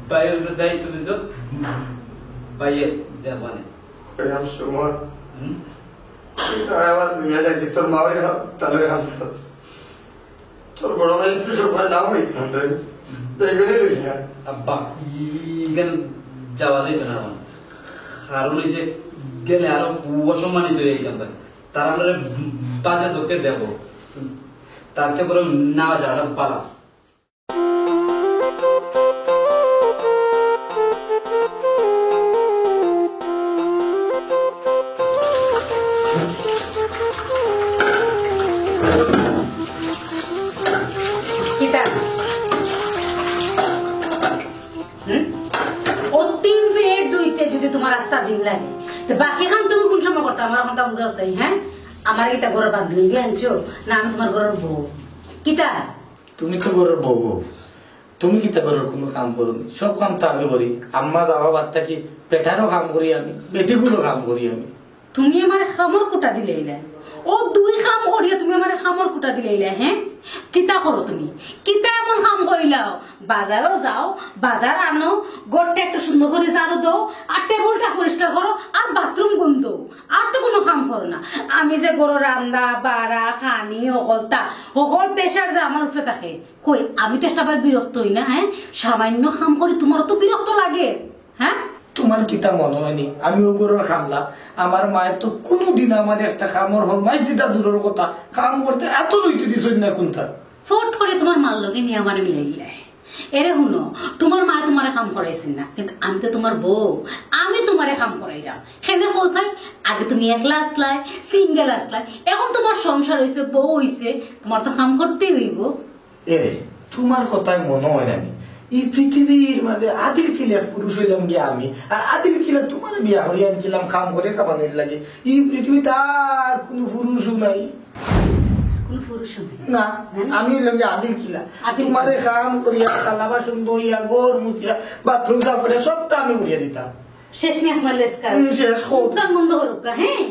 ভাইয়ের উপরে দায়িত্ব দিছ, ভাইয়ে দেবানে। এরকম সময় হুম? তুই তো আমার বিয়ে দেখি, তোর মা ওই হাত, তাহলে হাত। তোর বড় ভাই তুই সব ভাই নাও হইতে পারে। দেখবে রে বিয়া। আব্বা, ইগেন যাওয়া যাইতো না আমার। কারণ হইছে, গেলে আরো অসম্মানিত হয়ে যেতাম ভাই। তারা আমারে বাজে চোখে দেখবো। তার চেয়ে বরং না যাওয়াটা ভালো। এখন তুমি কোন সময় করতা? আমার কথা বুঝা চাই, হ্যাঁ? আমার কিতা ঘরর বান্দিনী দিয়া আনছো, না আমি তুমার ঘরর বউ? কিতা? তুমি তো ঘরর বউ, বউ। তুমি কিতা ঘরর কুনু কাম করো নি? সব কাম তো আমি করি। আম্মা যাওয়া বাদ থাকি বেটারও কাম করি আমি, বেটিগুরও কাম করি আমি। তুমি আমারে কামর কুটা দিলাইলায়। অউ দুই কাম করিয়া তুমি আমারে কামর কুটা দিলাইলায়, হ্যাঁ? কিতা করো তুমি? কিতা এমন কাম করিলাও? বাজারো যাও, বাজার আনো, ঘরটা একটু সুন্দর করি ঝাড়ু দেও, আর টেবিলটা পরিষ্কার করো, আর বাথরুম গুন্দাও, আর তো কুনু কাম করো না। আমি যে ঘরো রান্দা, বাড়া, খানি, হকলতা, হকল pressure যে আমার উপরে থাকে। কই, আমি তো একটা বার বিরক্ত অই না, হ্যাঁ? সামান্য কাম করি, তুমারও তো বিরক্ত লাগে। হ্যাঁ? তুমার কিতা মনো অয়নি আমি অউ ঘরর কামলা? আমার মায়ে তো কুনুদিন আমারে একটা কামর ফরমাইশ দিতা দূরর কথা, কাম করতে আতো লইতে দিছইন না কুনতা। ফট করি তুমার মার লগে নিয়া আমারে মিলাইলায়। এরে হুনো, তুমার মায়ে তুমারে কাম করাইছইন না, কিন্তু আমি তো তুমার বউ, আমি তুমারে কাম করাইরাম। কেনে কও চাই? আগে তুমি একলা আছলায়, single আছলায়, এখন তুমার সংসার অইছে, বউ অইছে, তুমার তো কাম করতেউ অইবো। এরে, তুমার কথায় মনো অয় না নি? ই পৃথিবীর মাঝে আদিল কিলা পুরুষ অইলাম গিয়া আমি, আর আদিল কিলা তুমারে বিয়া করি আনছিলাম কাম করি খাবানির লাগি। ই পৃথিবীত আর কুনু পুরুষও নাই। কুনু পুরুষও নাই? না, না, না। আমি অইলাম গিয়া আদিল কিলা। আদিল তুমারে কিলা। কাম করিয়া, থালা বাসন ধইয়া, ঘর মুছিয়া, বাথরুম সাফ করিয়া, সবতা আমি করিয়া দিতাম। শেষ নি আপনার লেকচার? হুম, শেষ হোক। মুখখান বন্ধ করুক্কা, হ্যাঁ?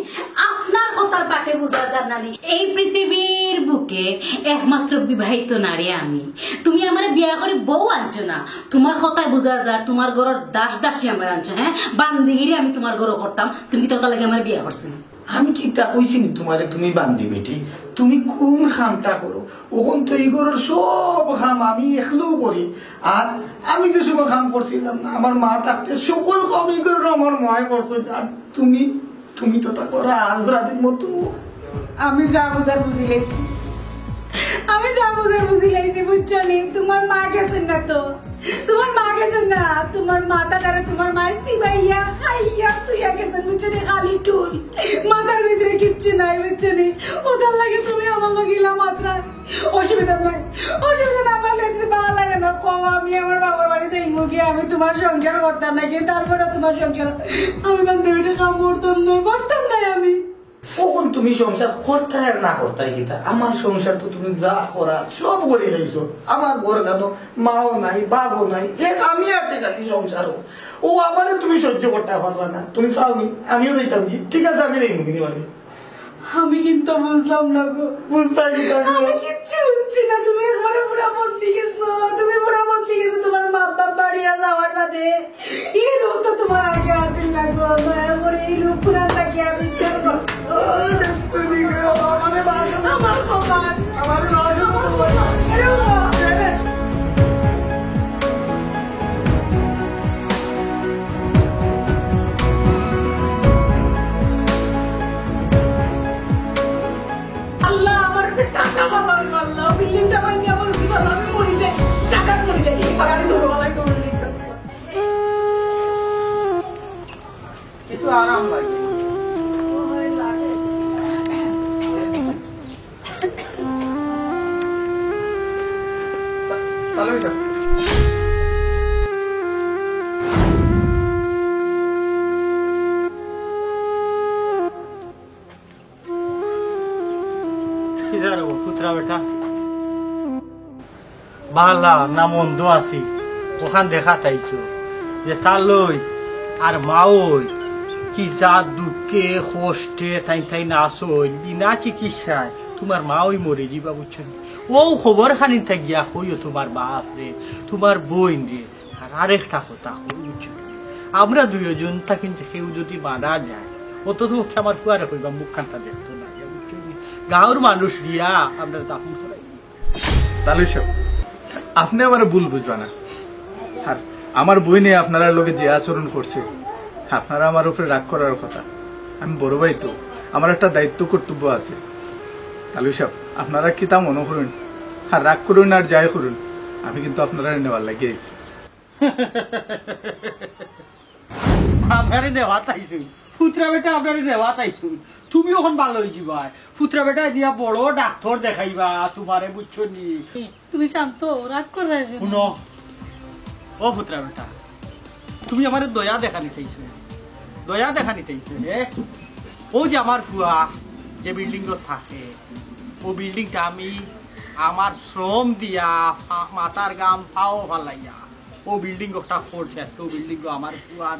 আপনার কথার বাটে বুঝা যার না নি, এই পৃথিবীর বুকে একমাত্র বিবাহিত নারী আমি। তুমি আমারে বিয়া করি বউ আনছো না, তুমার কথায় বুঝা যার তুমার ঘরর দাস দাসী আমারে আনছো, হ্যাঁ? বান্দিগিরি আমি তুমার ঘরো করতাম, তুমি তো তার লাগি আমারে বিয়া করছো না। আমি কিতা কইছি নি তুমারে তুমি বান্দি বেটি? তুমি কুন কামটা করো? অখন তো ই ঘরর সব কাম আমি একলাউ করি। আর আমি তো সময় কাম করছিলাম না, আমার মা থাকতে সকল কাম ই ঘরর আমার মায়ে করছে। আর তুমি, তুমি তো তা করো আজ রাতের মতো। আমি যা বুঝার বুঝিলাইছি, আমি যা বুঝার বুঝিলাইছি, বুঝছো নি? তুমার মা গেছইন না তো, তুমার মা গেছইন না, তুমার মাথাটারে তুমার মায়ে চিবাইয়া, খাইয়া, থুইয়া গেছইন, বুঝছো নি? খালি টুল, মাথার ভিতরে কিচ্ছু নাই, বুঝছো নি? অতার লাগি তুমি আমার লগে ইলা মাতরায়। অসুবিধা নাই, অসুবিধা নাই, আমার কাছে ভালা লাগে না। কও, আমি আমার বাবার বাড়ি যাইমু গিয়া, আমি তুমার সংসার করতাম না, কিন্তু তারপরে তুমার সংসার আমি বান্দি বেটি কাম করতাম না, পারতাম না আমি। অখন তুমি সংসার করতায় আর না করতায় কিতা? আমার সংসার তো তুমি যা করার সব করিলাইছো। আমার ঘরখানো মাও নাই, বাপও নাই, এক আমি আছি খালি সংসারো। অউ আমারে তুমি সহ্য করতায় পারবায় না, তুমি চাও নি? আমিও যাইতাম কি? ঠিক আছে, আমি যাইমু কিনি পারবি। আমি কিন্তু বুঝলাম না গো। বুঝতায় কিতা গো? আমি কিচ্ছু বুঝছি না, তুমি একবারে পুরা বদলি গেছো, তুমি পুরা বদলি গেছো তুমার মা বাপ বাড়িয়া যাওয়ার বাদে। ই রূপ তো তুমার আগে আছিল না গো, দয়া করি ই রূপ পুরান থাকি আবিষ্কার করো। আমার কপাল, আমার কপাল। আল্লাহ, আমার উপরে টাকা বাবা, আল্লাহ, বিল্ডিংটা ভাঙিয়া আমার উপরে বাবা, আমি মরি যাই, জাগাত মরি যাই, এই পাহাড়ে ডুবে বাবা, এই বিল্ডিংটা। কিছু আরাম লাগে। তাহলে ওই স্যার। কিতা রে ও ফুতরা বেটা? বালা না মন্দ আছি, অখান দেখাত আইছো যে তার লই আর মাওই কি জাত দুঃখে কষ্টে তাইন তাইন আছইন, বিনা চিকিৎসায় তুমার মাওই মরি যিবা, বুঝছো নি? অউ খবর খানিতা গিয়া কইও তুমার বাপরে, তুমার বইনরে। আর আরেকটা কথা কই, বুঝছো নি? আমরা দুইওজন থাকি যে কেউ যদি মারা যায়, অন্তত পক্ষে আমার ফুয়ারে কইবা, মুখখানতা দেখতো না, বুঝছো নি? গাঁওর মানুষ দিয়া আমরা দাফন করাই। তালুই সাব, আপনে আমারে ভুল বুঝবা না। আর আমার বইনে আপনারার লগে যে আচরণ করছে, আপনারা আমার উপরে রাগ করার কথা। আমি বড় ভাই তো, আমার একটা দায়িত্ব কর্তব্য আছে। তালুই সাব, আপনারা কিতা মনো করইন, আর রাগ করইন আর যাই করইন, আমি কিন্তু আপনারারে নেওয়ার লাগি আইছি। আমরারে নেওয়াত আইছইন, ফুতরা বেটা আমরারে নেওয়াত আইছইন। তুমি অখন ভালা অইযিবায়, ফুতরা বেটা নিয়া বড় ডাক্তর দেখাইবা তুমারে, বুঝছো নি? তুমি শান্ত, রাগ করায় না। হুনো, ও ফুতরা বেটা, তুমি আমারে দয়া দেখানিত আইছো। দয়া দেখানিত আইছে, হে? অউ যে আমার ফুয়া যে বিল্ডিংগত থাকে, অউ বিল্ডিংটা আমি আমার শ্রম দিয়া, ফা-, মাথার ঘাম পাও ফালাইয়া অউ বিল্ডিং একটা করছি, আজকে অউ বিল্ডিং আমার ফুয়ার।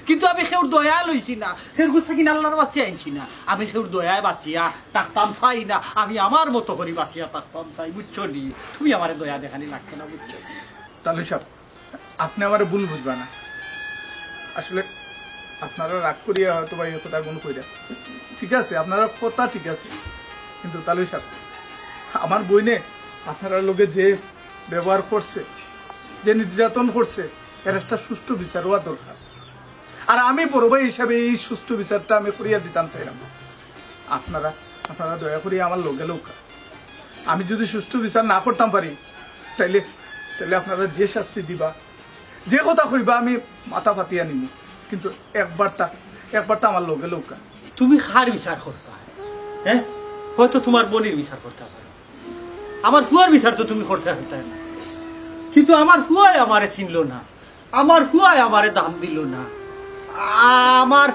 কিন্তু আমি কেউর দয়া লইছি না, কেউর গুছ থাকি আল্লার ওয়াস্তে আনছি না। আমি কেউর দয়ায় বাঁচিয়া থাকতাম চাই না, আমি আমার মতো করি বাঁচিয়া থাকতাম চাই, বুঝছো নি? তুমি আমারে দয়া দেখানি লাগতো না, বুঝছো নি? তালু সাব, আপনে আমারে ভুল বুঝবা না। আসলে আপনারা রাগ করিয়া হয়তো বা এই কথাগুন কইরা। ঠিক আছে, আপনারার কথা ঠিক আছে, কিন্তু তালু সাব, আমার বইনে আপনারার লগে যে ব্যবহার করছে, যে নির্যাতন করছে, এর একটা সুষ্ঠু বিচার অওয়া দরকার। আর আমি বড় ভাই হিসাবে এই সুষ্ঠু বিচারটা আমি করিয়া দিতাম চাইরাম। আপনারা, আপনারা দয়া করি আমার লগে লউক্কা। আমি যুদি সুষ্ঠু বিচার না করতাম পারি, তাইলে, তাইলে আপনারা যে শাস্তি দিবা, যে কথা কইবা, আমি মাথা পাতিয়া নিমু, কিন্তু একবারতা, একবারতা আমার লগে লউক্কা। তুমি কার বিচার করতায়? হে? হয়তো তুমার বইনর বিচার করতায় পারো, আমার ফুয়ার বিচার তো তুমি করতায় পারতায় না, কিন্তু আমার ফুয়ায় আমারে চিনলো না, আমার ফুয়ায় আমারে দাম দিলো না। আমার,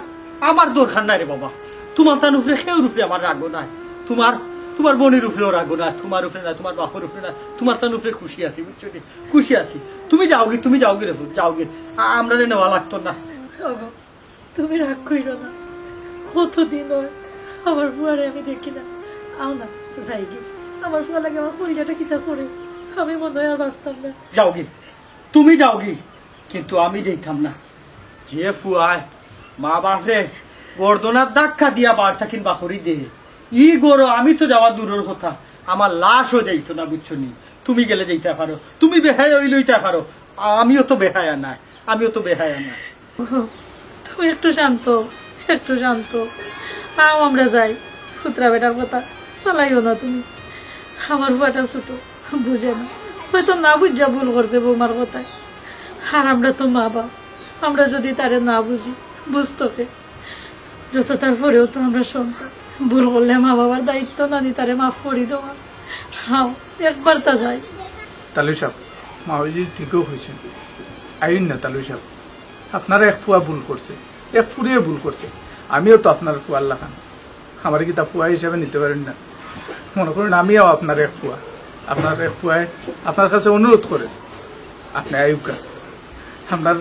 আমার দরকার নাই রে বাবা। তুমার তান উপরে, কেউর উপরে আমার রাগও নাই। তুমার, তুমার বইনর উপরেও রাগও নাই, তুমার উপরে নাই, তুমার বাপর উপরে নাই। তুমার তান উপরে খুশি আছি, বুঝছো নি? খুশি আছি। তুমি যাওগি, তুমি যাওগি রে ফুত, যাওগি। আ-, আমরারে নেওয়া লাগতো না। ওগো, তুমি রাগ কইরো না। কতদিন অয় আমার ফুয়ারে আমি দেখি না। আও না, যাইগি। আমার ফুয়ার লাগি আমার কলিজাটা কিতা করে, আমি মনে অয় আর বাঁচতাম না। যাওগি, তুমি যাওগি, কিন্তু আমি যাইতাম না। যে ফুয়ায় মা বাপরে গর্দনাত ধাক্কা দিয়া বার থাকিন বার করি দে, ই ঘরো আমি তো যাওয়া দূরর কথা, আমার লাশও যাইতো না, বুঝছো নি? তুমি গেলে যাইতায় পারো, তুমি বেহায়া অইলে অইতায় পারো, আমিও তো বেহায়া নায়, আমিও তো বেহায়া নায়। ওহো, তুমি একটু শান্ত, একটু শান্ত। আও আমরা যাই। ফুতরা বেটার কথা ফালাইও না তুমি। আমার ফুয়াটা ছোট, বুঝে না। হয়তো না বুঝিয়া ভুল করছে বৌমার কথায়। আর আমরা তো মা বাপ, আমরা যুদি তারে না বুঝি, বুঝতো কে? যত তার পরেও তো আমরা সন্তান। ভুল করলে মা বাবার দায়িত্ব না নি তারে মাফ করি দেওয়া। আও, একবারতা যাই। তালু সাব, মা ওই যে ঠিকও কইছে। আইন না তালু সাব, আপনার এক ফুয়া ভুল করছে, এক ফুরিয়ে ভুল করছে। আমিও তো আপনার ফুয়ার লাখান, আমারে কিতা ফুয়া হিসাবে নিতে পারইন না? মনে করইন আমিও আপনার এক ফুয়া, আপনার এক ফুয়ায় আপনার কাছে অনুরোধ করে আপনে আউক্কা। আপনার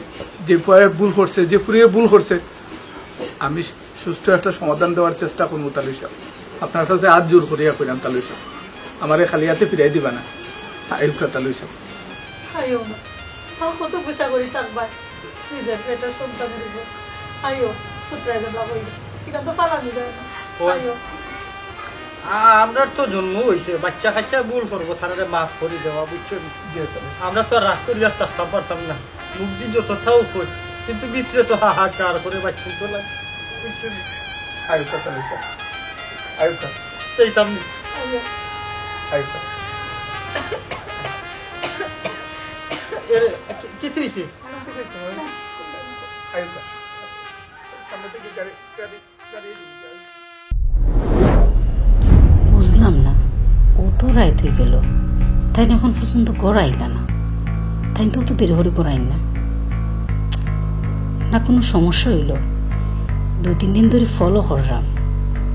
যে ফুয়ায় ভুল করছে, যে ফুরিয়ে ভুল করছে, আমি সুষ্ঠু একটা সমাধান দেওয়ার চেষ্টা করমু তালু সাব। আপনার কাছে আত জোর করিয়া কইরাম তালু সাব, আমারে খালি আতে ফিরাই দিবা না। আউক্কা তালু সাব। আইও না। তাও কত গুসা করি থাকবায়। নিজের পেটের সন্তান দিব। আইও, ফুতরায় যাবা কই। ইখান তো ফালানি যায় না। ওই। আইও। আ-, আমরার তো জন্ম অইছে, বাইচ্চা কাইচ্চা ভুল করবো, তারারে মাফ করি দেওয়া, বুঝছো নি? জি, তালু। আমরা তো আর রাগ করিয়া থাকতাম পারতাম না। মুখদি যততাউ কই, কিন্তু ভিতরে তো হাহাকার করে বাইচ্চা তো লাগে, বুঝছো নি? আউক্কা তালু সাব, আউক্কা। এইতাম নি। আইও। আউক্কা। এরে, কি, কিতা অইছে? আউক্কা। সামনে থাকি গাড়ি, গাড়ি, গাড়ি, গাড়ি। বুঝলাম না, অত রাইত অইগেলো, তাইন অখন পর্যন্ত ঘরো আইলা না। তাইন তো অত দেরি করি ঘরো আইন না। না কুনু সমস্যা অইলো? দুই তিন দিন ধরি follow কররাম,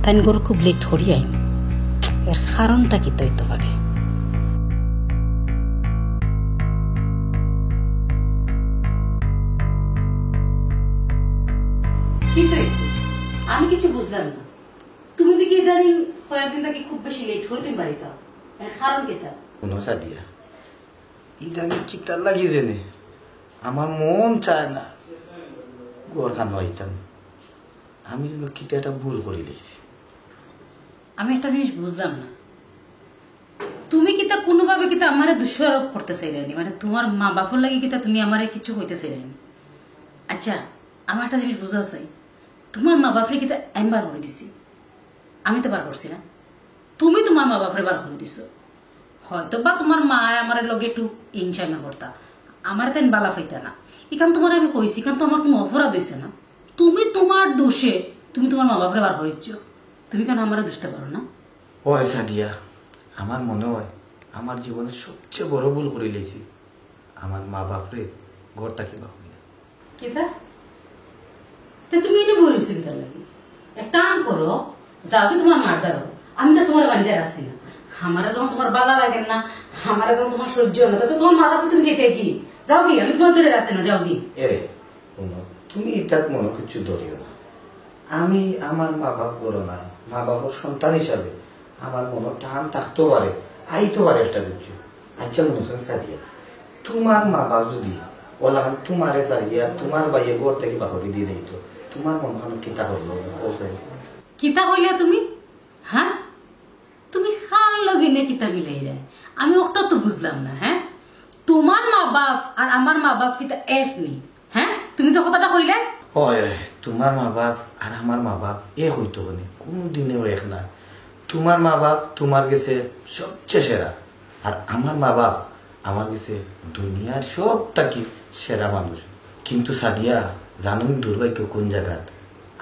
তাইন ঘরো খুব late করি আইন। এর কারণটা কিতা অইতো পারে? কিতা অইছে? আমি কিচ্ছু বুঝলাম না। তুমি দেখি ইদানিং কয়েকদিন থাকি খুব বেশি late করি তুমি বাড়িত আও। এর কারণ কিতা? হুনো সাদিয়া, ইদানিং কিতার লাগি যেনে আমার মন চায় না ঘরখানো আইতাম। আমি যেন কিতা একটা ভুল করিলাইছি। আমি একটা জিনিস বুঝলাম না, তুমি কিতা কুনুভাবে কিতা আমারে দোষারোপ করতে চাইরায় নি? মানে, তুমার মা বাপর লাগি কিতা তুমি আমারে কিচ্ছু কইতে চাইরায় নি? আচ্ছা, আমার একটা জিনিস বুঝাও চাই, তুমার মা বাপরে কিতা আমি বার করি দিছি? আমি তো বার করছি না, তুমি তুমার মা বাপরে বার করি দিছো। হয়তো বা তুমার মায় আমার লগে একটু ইনসামে করতা, আমারে তাইন বালা পাইতা না, ইখান তুমারে আমি কইছি, ইখান তো আমার কুনু অপরাধ অইছে না। তুমি তুমার দোষে তুমি তুমার মা বাপরে বার করি দিছো, তুমি কেনে আমারে দোষ দিতায় পারো না? ওই সাদিয়া, আমার মনে অয় আমার জীবনর সবচেয়ে বড় ভুল করিলাইছি, আমার মা বাপরে ঘর থাকি বার করিয়া। কিতা? তে তুমি এনে বই রইছো কিতার লাগি? এক কাম করো, যাওগি তুমার মার দ্বারো। আমি তো তুমার বান্দিয়া আছি না। আমারে যখন তুমার বালা লাগে না, আমারে যখন তুমার সহ্য অয় না, তে তুমার মার আছে, তুমি যাইতায় কি? যাওগি, আমি তুমার ধরে আছি না, যাওগি। এরে, হুনো, তুমি ইতাত মনো কিচ্ছু ধরিও না। আমি আমার মা বাপ ঘরো নাই, মা বাপর সন্তান হিসাবে আমার মনো টান থাকতো পারে, আইতো পারে একটা কিছু। আচ্ছা, হুনো সাদিয়া, তুমার মা বাপ যুদি অলাখান তুমারে ছাড়িয়া তুমার ভাইয়ে ঘর থাকি বাহরি দিয়া যাইতো, তুমার মনো খানো কিতা করলো? ও সাদিয়া। কিতা কইলা তুমি? হ্যাঁ? তুমি কার লগে নে কিতা মিলাইরায়? আমি অকটা তো বুঝলাম না, হ্যাঁ? তুমার মা বাপ আর আমার মা বাপ কিতা এক নি? হ্যাঁ? তুমি যে কথাটা কইলায়? অয়, অয়, তুমার মা বাপ আর আমার মা বাপ এক অইতো কেনে? কুনুদিনেও এক না। তুমার মা বাপ তুমার গেছে সবচেয়ে সেরা, আর আমার মা বাপ আমার গেছে দুনিয়ার সব থাকি সেরা মানুষ। কিন্তু সাদিয়া, জানো নি দুর্ভাগ্য কুন জাগাত?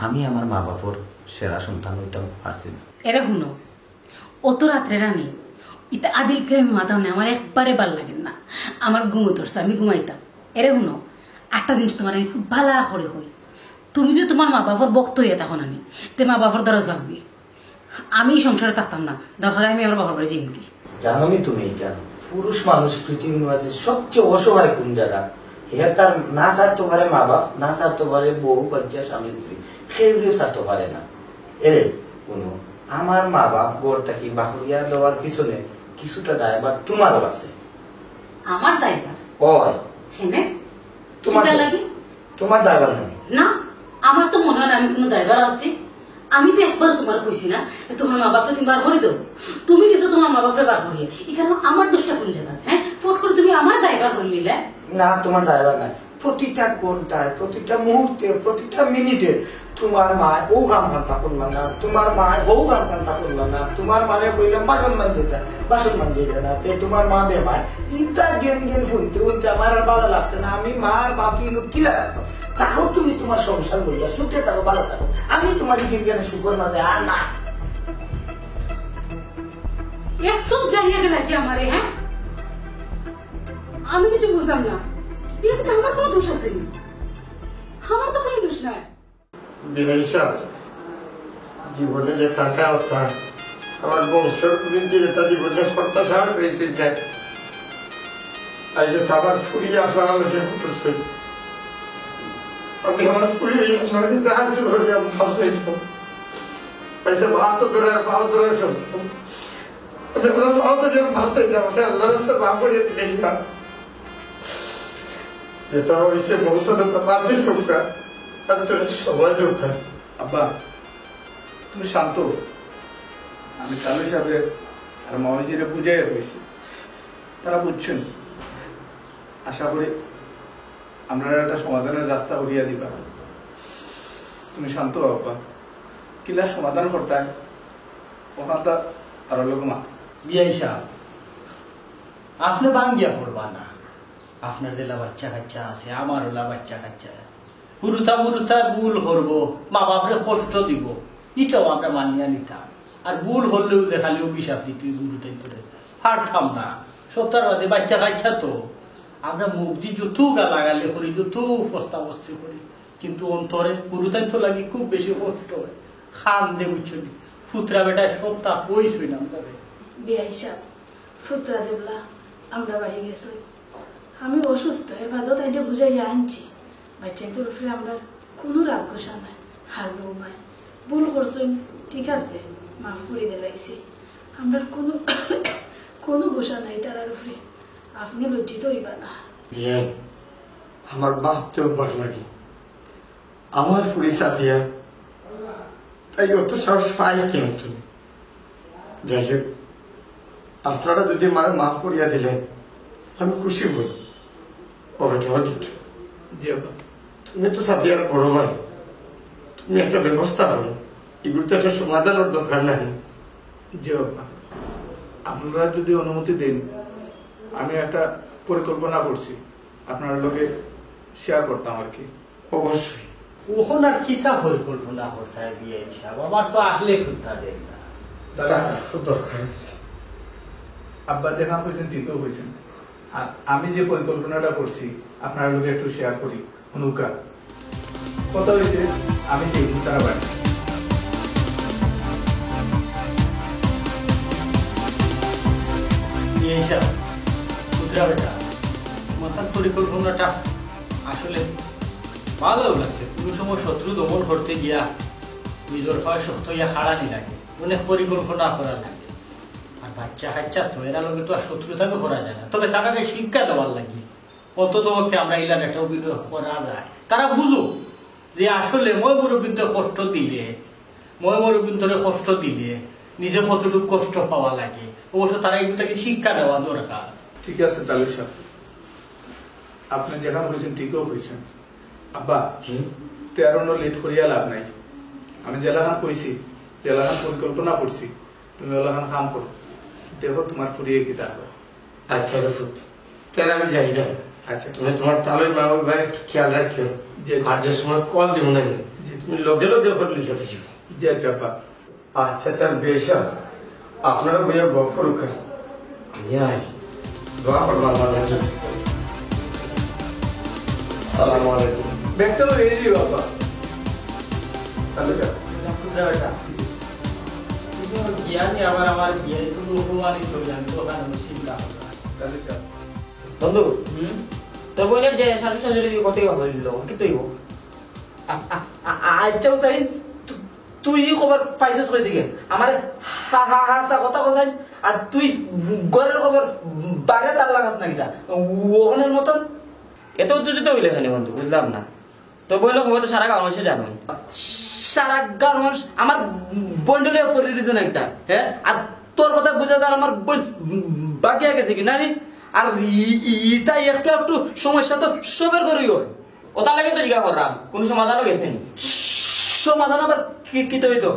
আমি আমার মা বাপর সেরা সন্তান অইতাম পারছি না। এরে হুনো, অত রাত্রে রানি, ইতা আদিল কালামি মাত না, আমার একবারে ভালা লাগে না। আমার ঘুমো ধরছে, আমি ঘুমাইতাম। এরে হুনো, একটা জিনিস তুমারে আমি খুব ভালা করি কই, তুমি যুদি তুমার মা বাপর ভক্ত অইয়া থাকো না নি, তে মা বাপর দ্বারো যাওগি। আমি ই সংসারো থাকতাম না, দরকার অয় আমি আমার বাপর বাড়ি যাইমুগি। জানো নি তুমি ইখান, পুরুষ মানুষ পৃথিবীর মাঝে সবচেয়ে অসহায় কুন জাগাত? হে তার না ছাড়তো পারে মা বাপ, না ছাড়তো পারে বউ, বাচ্চা, স্বামী, স্ত্রী, কেউরেউ ছাড়তো পারে না। এরে, হুনো, আমার মা বাপ ঘর থাকি বাহরিয়া দেওয়ার পিছনে কিছুটা দায়ভার তুমারও আছে। আমার দায়ভার? অয়। কেনে? তুমার কিতা লাগি? তুমার দায়ভার নাই। না, আমার তো মনো অয় না আমি কুনু দায়ভার আছি। আমি তো একবারও তুমারে কইছি না যে তুমার মা বাপরে তুমি বার করি দেও। তুমি গেছো তুমার মা বাপরে বার করিয়া। ইখানো আমার দোষটা কুন জাগাত, হ্যাঁ? ফট করি তুমি আমারে দায়ভার করি নিলায়। না, তুমার দায়ভার নাই। প্রতিটা ঘন্টায়, প্রতিটা মুহূর্তে, প্রতিটা মিনিটে তুমার মায় অউ কাম কান্তা করলা না, তুমার মায় হউ কাম কান্তা করলা না, তুমার মারে কইলাম বাসন মাজিয়া যা, বাসন মাজিয়া যা না, তে তুমার মা বেমার, ইতা জ্ঞান জ্ঞান হুনতে হুনতে আমার আর ভালা লাগছে না। আমি মা বাপ ইনো কিলা রাখো? থাকো তুমি তুমার সংসার লইয়া, সুখে থাকো, ভালা থাকো। আমি তুমার জ্ঞান জ্ঞানে সুখর মাঝে আর না। এক চোখ জানিয়ে গেল কি আমারে, হ্যাঁ? আমি কিছু বুঝলাম না। ইনো তো আমার কুনু দোষ আছে নি। আমার তো কুনু দোষ নাই। বিনয় সাহেব, জীবনে যে থাকা অতা, আমার বংশ বৃদ্ধি যেতা জীবনে প্রত্যাশা করেছি না। আইজ তো আমার ফুরি আপনারা লোকে করছেন। আমি আমার ফুরি আপনারা সাহায্য করি আমি ভাবছি। আইসা ভাত ধরে, পাও ধরে সব। আমি আমার পাও ধরে ভাবছি না, আমাকে আল্লাহর রাস্তায় মাফ করিয়া দিলে না। যেতা অইছে, বলতো না, তো বাদ দিস না। আর তোর সবাই দরকার। আব্বা, তুমি শান্ত হও। আমি কালু সাহেবরে আর মামাজিরে বুঝাইয়া কইছি, তারা বুঝছইন। আশা করি আপনারা একটা সমাধানের রাস্তা করিয়া দিবা। তুমি শান্ত হও আব্বা, কিলা সমাধান করতায়, অখানতা তারার লগে মাত। বিয়াই সাহেব, আপনে ভাঙ্গিয়া পড়বা না। আপনার যেলা বাচ্চা কাচ্চা আছে, আমার ওলা বাচ্চা কাচ্চা আছে। হুরুতা মুরুতা ভুল করবো, মা বাপরে কষ্ট দিবো, ইটাও আমরা মানিয়া নিতাম। আর ভুল করলেও যে খালি অভিশাপ দিতে অইবো হুরুতাইন্তরে, পারতাম না। সপ্তাহর বাদে বাচ্চা কাচ্চা তো, আমরা মুখদি যত গালাগালি করি, যত ফস্তাফস্তি করি, কিন্তু অন্তরে হুরুতাইন্তর লাগি খুব বেশি কষ্ট অয়। কান্দে, বুঝছো নি? ফুতরা বেটায় সবতা কইছইন আমরারে। বিয়াই সাহেব, ফুতরা যেবলা আমরার বাড়ি গেছইন, আমি অসুস্থ, এর বাদেও তাইরে বুঝাইয়া আনছি। বাচ্চাইন্তর উপরে আমরার কুনু রাগ গোসা নাই। আর বউ মায় ভুল করছইন, ঠিক আছে, মাফ করি দিলাইছি। আমরার কুনু, কুনু গোসা নাই তারার উপরে। আপনে লজ্জিত অইবা না। বিয়াই, আমার বাপ তো অবাক লাগে। আমার ফুরি সাদিয়া, তাই অত সাহস পায় কেমনে? যাই হোক, আপনারা যদি আমারে মাফ করিয়া দিলেন, আমি খুশি অই। ও বেটা, ও জিতু। জি আব্বা। তুমি তো সাদিয়ার বড় ভাই, তুমি একটা ব্যবস্থা করো, ইগুর তো একটা সমাধানর দরকার নাই? জি আব্বা, আপনারা যদি অনুমতি দেন, আমি একটা পরিকল্পনা করছি, আপনার লগে শেয়ার করতাম আর কি। অবশ্যই। অখন আর কিতা পরিকল্পনা করতায় বিয়াই সাহেব? আমার তো আহলে কুন্তা দেন না। তার তো দরকার আছে। আব্বা যেখান কইছেন, ঠিকও কইছেন। আর আমি যে পরিকল্পনাটা করছি, আপনার লগে একটু শেয়ার করি। হুনুক্কা। কথা অইছে, আমি তো এই তারা বাড়ি। এই হিসাব, পুতরা বেটা, তোমার পরিকল্পনাটা আসলে ভালো লাগছে। কোনো সময় শত্রু দমন করতে গিয়া নিজের পায়ে শক্ত হইয়া খাড়ানি লাগে, অনেক পরিকল্পনা করা লাগে। আর বাচ্চা কাচ্চা তো এরা লগে তো আর শত্রুতা করা যায় না, তবে তারারে শিক্ষা দেওয়ার লাগি অন্তত পক্ষে আমরা ইলার একটা অভিনয় করা যায়। তারা বুঝো যে আসলে ময় মুরব্বিন্তরে কষ্ট দিলে, ময় মুরব্বিন্তরে কষ্ট দিলে নিজে কতটুকু কষ্ট পাওয়া লাগে, অবশ্য তারা এগুলো থেকে শিক্ষা নেওয়া দরকার। ঠিক আছে তালু সাহেব, আপনি যেখান কইছেন ঠিকও কইছেন। আব্বা, হুম? তেরো নো লেট করিয়া লাভ নাই। আমি যেলাখান কইছি, যেলাখান পরিকল্পনা করছি, তুমি ওলাখান কাম করো। দেখো তোমার ফুরিয়ে কিতা হয়। আচ্ছা রে ফুত, তাহলে আমি যাই, যাই। আচ্ছা। তুমি তোমার তালই মা বাবার একটু খেয়াল রাখিও। জি, জি। আর যে সময় কল দিব না, জি। তুমি লগে লগে ওখানে লিখে দিও। জি, আচ্ছা, আব্বা। আচ্ছা, তার বেশা, আপনারা বইয়া গফ করুকা। আমি আই। দোয়া করবা আমার লাগি। সালামু আলাইকুম। ব্যাগটা তো রেডি, বাবা। তাহলে যাও। এটা খুচরা বেটা। কিন্তু জ্ঞানী আবার আমার বিয়ে একটু অপমানিত হইলাম, তো ওখানে চিন্তা হবে। তাহলে যাও। বন্ধু, হুম? তোর বোনের যে শাশুড় শাশুড়ি কত হইল, কি তুই? আ-, আ-, আ-, আ-, আচ্ছা, হুসাইন, তু-, তুই খবর পাইছস কই দিকে? আমারে হা-, হা-, হাছা কথা কছাইন, আর তুই ঘরের খবর বাইরে তার লাগাস না কিতা? ওখানের মতন? এত উত্তেজিত হইলে কেন বন্ধু? বুঝলাম না। তো বইন খবর তো সারা গাঁও মানুষে জানো। সারা গাঁও মানুষ আমার বন্ডলে ফরি দিছে না একটা, হ্যাঁ? আর তোর কথা বুঝা যার আমার বোন বাকি গেছে কি না রে? আর ই-, ই-, ইতা একটু একটু সমস্যা তো সবের ঘরেই হয়। ওটার লাগি তো জিজ্ঞাসা করলাম, কোনো সমাধানও গেছে নি? সমাধান আবার কি, কি তো হইতো?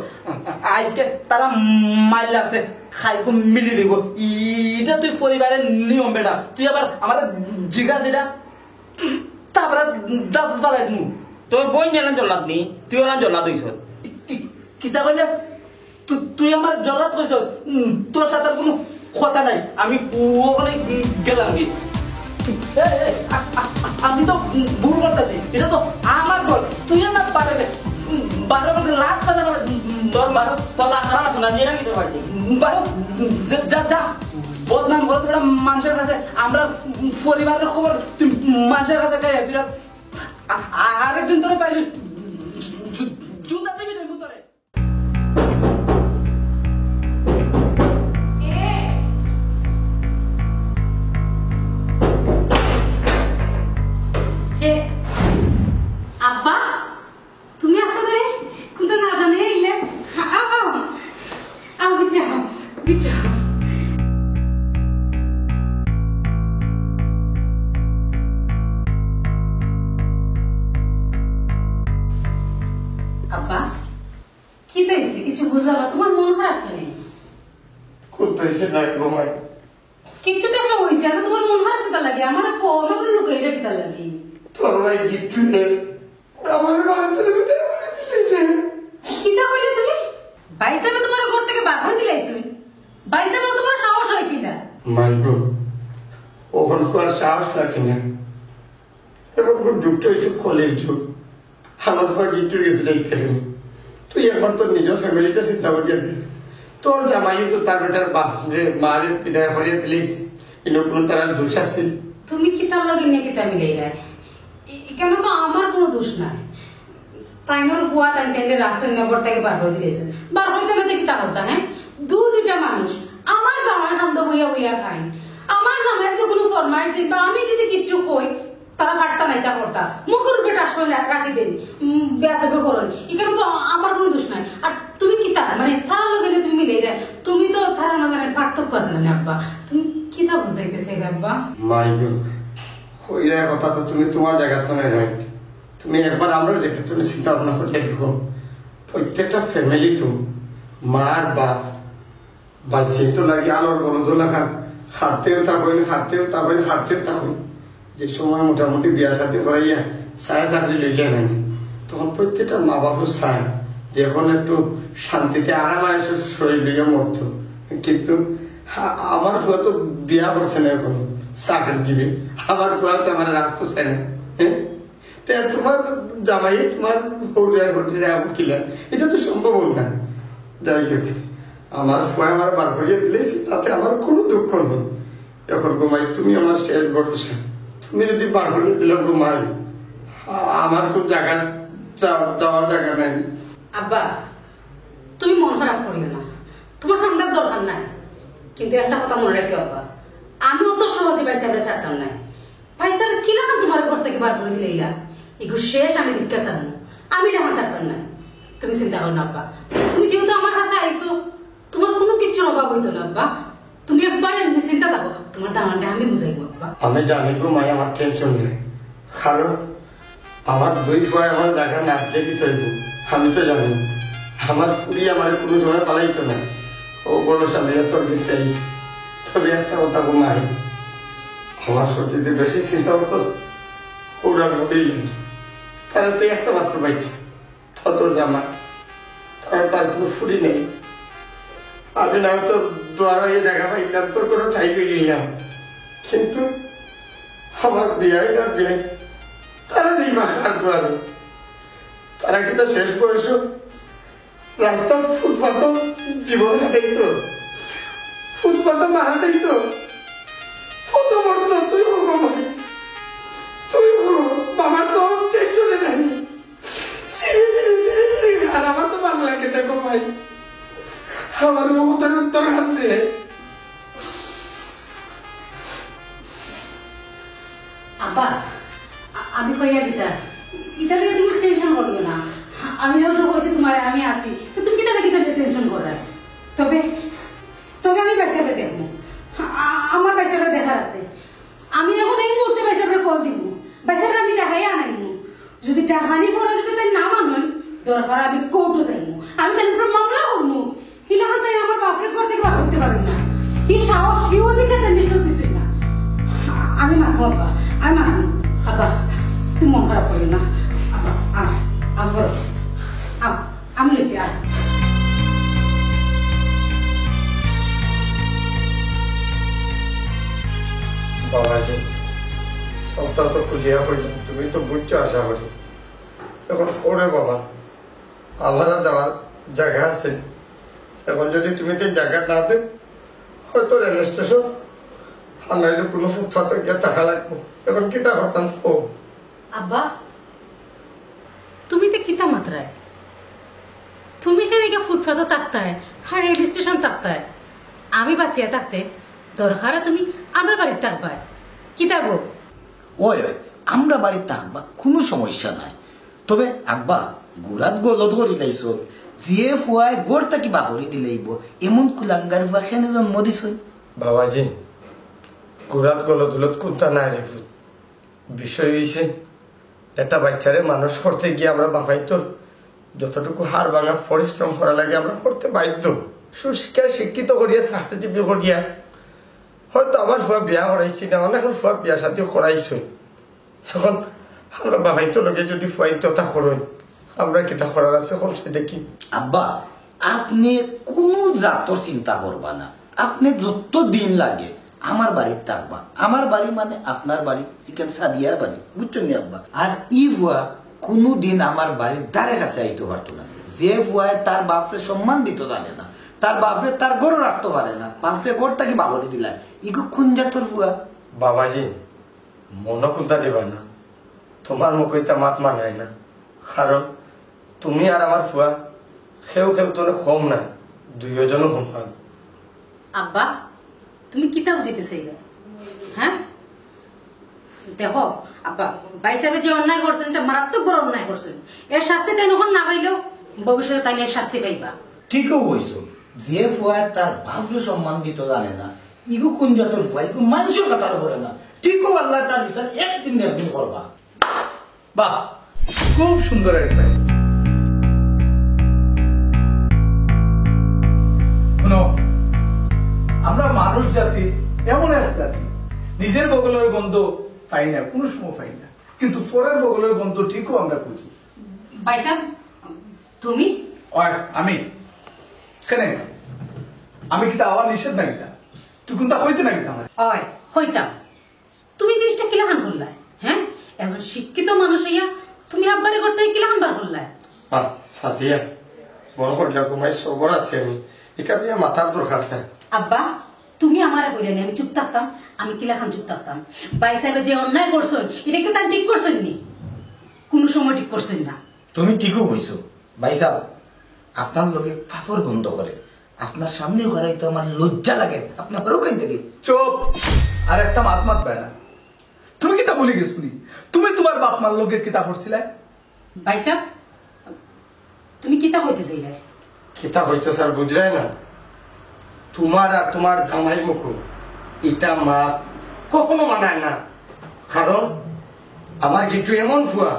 আজকে তারা মাইল লাগছে, খাইকু মিলি দিব। ইটা তুই পরিবারের নিয়ম বেটা, তুই আবার আমার জিজ্ঞাসা এটা, তারপরে দাঁত ফালাই দিমু। তোর বইন যেলান জল্লাদ নি, তুই ওলান জল্লাদ হইছ। কি-, কি-, কিতা কইলে? তু-, তুই আমার জল্লাদ কইছস? উম, তোর সাথে আর কোনো কথা নাই। আমি ও-, ওখানে গেলাম কি? এই, এই, আ-, আ-, আ-, আমি তো ভুল করতেছি। এটা তো আমার ঘর। তুই আমার পারে, উম, বারো বলতে লাত পাতা করে, উম, তোর বারো, তোর লাত মারা আছে না, নিয়ে রাখি তোর বাড়িতে। উম, বারো, উম, যা, যা, যা। বদনাম করে তোরা মানুষের কাছে, আমরা পরিবারের খবর তুই মানুষের কাছে গায়ে ফিরাস। আ-, আ-, আরেকদিন তোরে পাইলি জু-, জুতা দিবি না তোরে। কে? কে? আব্বা, তুমি আতো ধরে কোনটা না জানিয়ে এলে? আও, আও, আও, ভিতরে আও, ভিতরে আও। আব্বা, কি হয়েছে? কিছু বুঝলাম না। তোমার মন খারাপ কেন? কোন তো হয়েছে না গো মাই? কিচ্ছু তো একটা হয়েছে। আমি তোমার মন খারাপ কিতা লাগে? আমার পো-, আমার লোক এটা কিতা লাগে? তোর ভাই গিফট রে, আমার বাড়ি থেকে বিদায় করে দিয়েছে। কিতা কইলে তুমি? ভাই সাহেব তোমার ঘর থেকে বার করে দিলাইছুন। ভাই সাহেব তোমার সাহস হয় কিনা? মাই গো, ওখান করার সাহস লাগে না। এখন খুব যুক্ত হয়েছে কলের যুগ। আমার পর গিফট গেছে দেখতে। তুই একবার তোর নিজের ফ্যামিলিটা চিন্তা করিয়া দে। তোর জামাইও তো তার বেটার বাপ রে, মা রে বিদায় করিয়া দিলিস। ইনো কোনো তার দোষ আছে? তুমি কিতার লগে নিয়ে কিতা মিলাইলা? এ-, এখানে তো আমার কোনো দোষ নাই। তাইনর ফুয়া তাইন তাইনরে রাসনগর থেকে বার হয়ে দিয়েছে। বার হইতে না দেখি তা করতা, হ্যাঁ? দু দুইটা মানুষ, আমার জামাই খান্দ বইয়া বইয়া খাইন। আমার জামাই যদি কোনো ফরমাইশ দিন বা আমি যদি কিচ্ছু কই, তারা ফাটতা নাই তা করতা। মুখের উপরে টাস করে রা-, রাখি দেন। উম, বেয়াদবি করেন। এখানে তো আমার কোনো দোষ নাই। আর তুমি কিতা, মানে, তার লগে যে তুমি মিলে রে, তুমি তো তার মাঝে অনেক পার্থক্য আছে না, আব্বা? তুমি কিতা বুঝাইতেছে রে, আব্বা? মাই গো, কইরা কথা তো তুমি তোমার জায়গা তো নাই, রাইট? তুমি একবার আমরা যে তুমি চিন্তা ভাবনা করিয়া দেখো, প্রত্যেকটা ফ্যামিলি তো মার বাপ বাচ্চাই তো লাগে আলোর বড় দোলাখান, খাটতেও তা হইন, খাটতেও তা হইন, খাটতেও তা হইন। যে সময় মোটামুটি বিয়া শাদী করাইয়া চায় চাকরি লইলে নেন, তখন প্রত্যেকটা মা বাপও চায় যে এখন একটু শান্তিতে আরাম আয়েশে শরীর লইয়া মরতো। কিন্তু আ-, আমার ফুয়া তো বিয়া করছে না এখন, চাকরি দিবে। আমার ফুয়া তো আমার রাখতো চায় না। হ্যাঁ? তে তোমার জামাই তোমার হৌরিয়ার হৌরিয়ার আবু কিলা, এটা তো সম্ভব না। যাই হোক, আমার ফুয়া আমার বার করিয়া দিলে তাতে আমার কোনো দুঃখ নেই। এখন গো মাই, তুমি আমার শেষ ভরসা। তুমি যদি বার করিয়া দিলে গো মাই, আ- আমার কোন জায়গা যা- যাওয়ার জায়গা নাই। আব্বা, তুমি মন খারাপ করিও না, তোমার কান্দার দরকার নাই। কিন্তু একটা কথা মনে রাখিও আব্বা, আমি অত সহজে ভাইসাবরে ছাড়তাম না। ভাইসাব কিলাখান তোমার ঘর থাকি বার করি দিলাইলা, ইগু শেষ আমি দেখিয়া ছাড়মু, আমি ইলাখান ছাড়তাম না। তুমি চিন্তা করো না আব্বা, তুমি যেহেতু আমার কাছে আইছো, তোমার কোনো কিছুর অভাব হইতো না আব্বা। তুমি একবারে নিশ্চিন্তা থাকো, তোমার দামানরে আমি বুঝাইমু আব্বা। আমি জানি গো মাই, আমার টেনশন নেই, কারণ আমার দুই ফুয়ায় আমার জায়গা না দিলে কি চলবো? আমি তো জানি আমার ফুড়ি আমার কোনো সময় পালাইতো না। ও বড় সালিয়া তোর কাছে আইছে। তবে একটা কথা গো মাই, আমার সত্যি বেশি চিন্তা হতো ওরা ফুড়ি লাগে। তারা তো একটা মাত্র পাইছে, তোর জামা, তারা তার কোনো ফুড়ি নেই। আমি না তো দোয়ারা এই জায়গা পাইলাম, তোর কোনো ঠাই পেয়ে গেলাম, কিন্তু আমার বিয়াই না বিয়াই, তারা নেই মা কার দোয়ারে। তারা কিন্তু শেষ বয়স রাস্তাত ফুটপাত জীবন কাটাইতো, ফুটপাত মারা যাইতো। কত বড় তো তুই হো গো মাই, তুই হো, বাবা তো টেনশনে নাই। সিরি সিরি সিরি সিরি খান, আমার তো ভালো লাগে না গো ভাই। আমার ও উত্তর উত্তর খান দে। আব্বা, আ- আমি কইয়া দিতা, ইটা নিয়ে তুমি টেনশন করিও না। আমি যখন তো কইছি তোমার আমি আছি, তো তুমি কিতা কিতা টেনশন করো? তবে তবে আমি ভাইসাবরে দেখমু। আ- আমার ভাইসাবরে দেখার আছে। আমি এখন এই মুহূর্তে ভাইসাবরে কল দিমু, ভাইসাবরে আমি ডাকাইয়া আনাইমু। যদি ডাকানি পরে যদি তাই না মানইন, দরকার আমি কোর্টও যাইমু, আমি তাই উপরে মামলা করমু। হিলাখান তাই আমার বাপরে ঘর থাকি বার করতে পারেন না। কি সাহস, কি অধিকার তাই নিজেও দিছই না। আমি মানবো আব্বা, আমি মানবো। আব্বা, তুমি মন খারাপ করিও না। আব্বা, আ, আ, ঘরো, আ, আমি লইছি, আ। বাবাজি, সবটা তো খুলিয়া কইলাম, তুমি তো বুঝছো আশা করি। এখন পরে বাবা, আমার আর যাওয়ার জায়গা আছে। এখন যদি তুমি তো জায়গা না দেও, হয়তো রেল স্টেশন আর নাইলে কোনো ফুটপাতে গিয়া থাকা লাগবো। এখন কিতা করতাম কও? আব্বা, তুমি তো কিতা মাতরায়? তুমি কেনে গিয়া ফুটপাতও থাকতায়, আর রেল স্টেশন থাকতায়। আমি বাঁচিয়া থাকতে দরকার তুমি আমরার বাড়িত থাকবায়। কিতা গো? ওই ওই, আমরার বাড়িত থাকবা, কোনো সমস্যা নাই। তবে আব্বা, গুড়াত গলত করি লাইছো, যে ফুয়ায় ঘর থাকি বাহরি দিলাইব, এমন কুলাঙ্গার ফুয়া কেনে জন্ম দিছই? বাবাজি, গুড়াত গলত উলত কোনটা নাই রে পুত। বিষয় হইছে, একটা বাচ্চারে মানুষ করতে গিয়া আমরা বাফাইন্তর যতটুকু হাড় ভাঙা পরিশ্রম করা লাগে আমরা করতে বাধ্য। সুশিক্ষায় শিক্ষিত করিয়া চাকরি জীবী করিয়া হয়তো আমার ফুয়া বিয়া করাইছি না, অনেকের ফুয়া বিয়া শাদী করাইছই। এখন আমরা বাফাইন্তর লগে যদি ফুয়াইন্ততা করই, আমরা কিতা করার আছে কম সে দেখি। আব্বা, আপনে কোনো জাতর চিন্তা করবা না। আপনে যত দিন লাগে আমার বাড়িত থাকবা। আমার বাড়ি মানে আপনার বাড়ি, চিকেন সাদিয়ার বাড়ি, বুঝছইন নি আব্বা? আর ই ফুয়া কোনো দিন আমার বাড়ির ধারে কাছে আইতো পারতো না। যে ফুয়ায় তার বাপরে সম্মান দিতো জানে না, তার বাপরে তার ঘরো রাখতো পারে না, বাপরে ঘর থাকি বাহরি দিলা, ইগু কোন জাতর ফুয়া? বাবাজি, মনো কুন্তা দিবা না, তোমার মুখে ইতা মাত মানায় না। কারণ তুমি আর আমার ফুয়া কেউ কেউ তো কম না, দুইজনও সমান। আব্বা, তুমি কিতা বুঝাইতে চাইরায়? হ্যাঁ, দেখো আব্বা, ভাইসাবে যে অন্যায় করছইন, এটা মারাত্মক বড় অন্যায় করছইন। এর শাস্তি তাইন এখন না পাইলেও ভবিষ্যতে তাইন এর শাস্তি পাইবা। ঠিকও কইছো, যে ফুয়ায় তার বাপরে সম্মান দিতো জানে না, ইগু কোন জাতর ফুয়া, ইগু মানষর কথার উপরে না। ঠিকও আল্লায় তার বিচার একদিন না একদিন করবা। বাহ, খুব সুন্দর অ্যাডভাইস। শুনো, আমরা মানুষ জাতি এমন এক জাতি, নিজের বগলের গন্ধ পাই না, কোনো সময় পাই না, কিন্তু পরের বগলের গন্ধ ঠিকও আমরা খুঁজি। ভাইসাব, তুমি? ওই, আমি? কেনে? আমি কিতা আবার নিষেধ না কিতা? তুই কুন্তা কইতে না কিতা আমার? ওই, কইতাম। তুমি জিনিসটা কিলাখান করলায়? হ্যাঁ, একজন শিক্ষিত মানুষ হইয়া তুমি আব্বারে করতে কিলাখান বার করলায়? আহ, সাদিয়া, মনে করলে ঘুমাই সবর আছে আমি। এখানে মাথার দরকার না। আব্বা, তুমি আমারে কইলে নি আমি চুপ থাকতাম? আমি কিলাখান চুপ থাকতাম? ভাই সাহেবে যে অন্যায় করছইন, ইটা কিতা তান ঠিক করছইন নি? কুনু সময় ঠিক করছইন না। তুমি ঠিকউ কইছো। ভাই সাহেব, আপনার লগে পাপর গন্ধ করে। আপনার সামনেও খাড়াইতো আমার লজ্জা লাগে। আপনার হরো কেন দেখি? চুপ! আর একটা মাত মাতবায় না। তুমি কিতা ভুলি গেছো নি? তুমি তুমার বাপ মার লগে কিতা করছিলায়? ভাই সাহেব, তুমি কিতা কইতে চাইলায়? কিতা কইতো স্যার বুঝরায় না? তুমার আর তুমার জামাইর মুখো ইতা মা কখনো মানায় না। কারণ আমার গিট্টু এমন ফুয়া,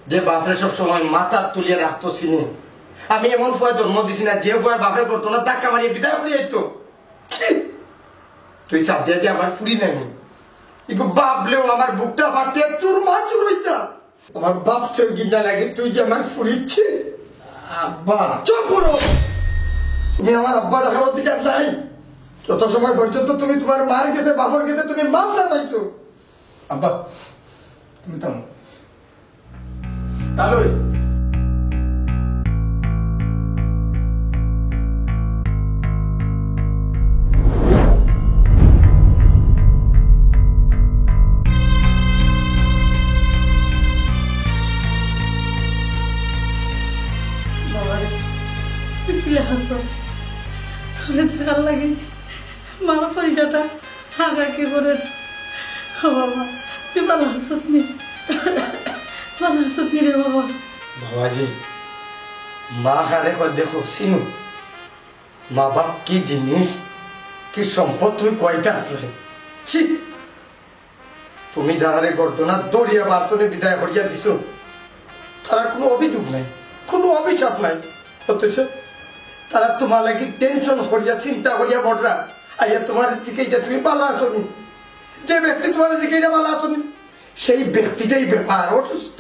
যে বাপরে সব সময় মাথাত তুলিয়া রাখতো চিনে। আমি এমন ফুয়া জন্ম দিছি না, যে ফুয়ায় বাপরে করতো না, ধাক্কা মারিয়া বিদায় করিয়া আইতো। ছি! তুই সাদিয়া যে আমার ফুরি নায়নি। ইগু ভাবলেও আমার বুকটা ফাটিয়া চুরমাচুর অইতা। আমার বাপ চোর গিন্না লাগে, তুই যে আমার ফুরি, ছি! আব্বা। চুপ করো। তুমি আমার আব্বার দেখার অধিকার নাই। যত সময় পর্যন্ত তুমি তুমার মার গেছে, বাপর গেছে তুমি মাফ না চাইছো। আব্বা, তুমি থামো। তালই। বাবারে, তুই কিলা আছস? তোরে দেখার লাগি মার কলিজাটা হাগাকি করে। ও বাবা, তুই ভালা আছস নি? ভালা আছস নি রে বাবা? বাবাজি, মা কারে কয় দেখো, চিনো? মা বাপ কি জিনিস, কি সম্পদ তুমি কইতে আসলে? ছি! তুমি যারারে গর্দনা দড়িয়া বাতনে বিদায় করিয়া দিছো, তারার কুনু অভিযোগ নাই, কুনু অভিশাপ নাই। অথচ তারা তুমার লাগি টেনশন করিয়া, চিন্তা করিয়া বড়রা আইয়া তুমার জিকাইতা তুমি ভালা আছো নি? যে ব্যক্তি তুমার জিকাইতা ভালা আছো নি, সেই ব্যক্তিটাই বেমার, অসুস্থ।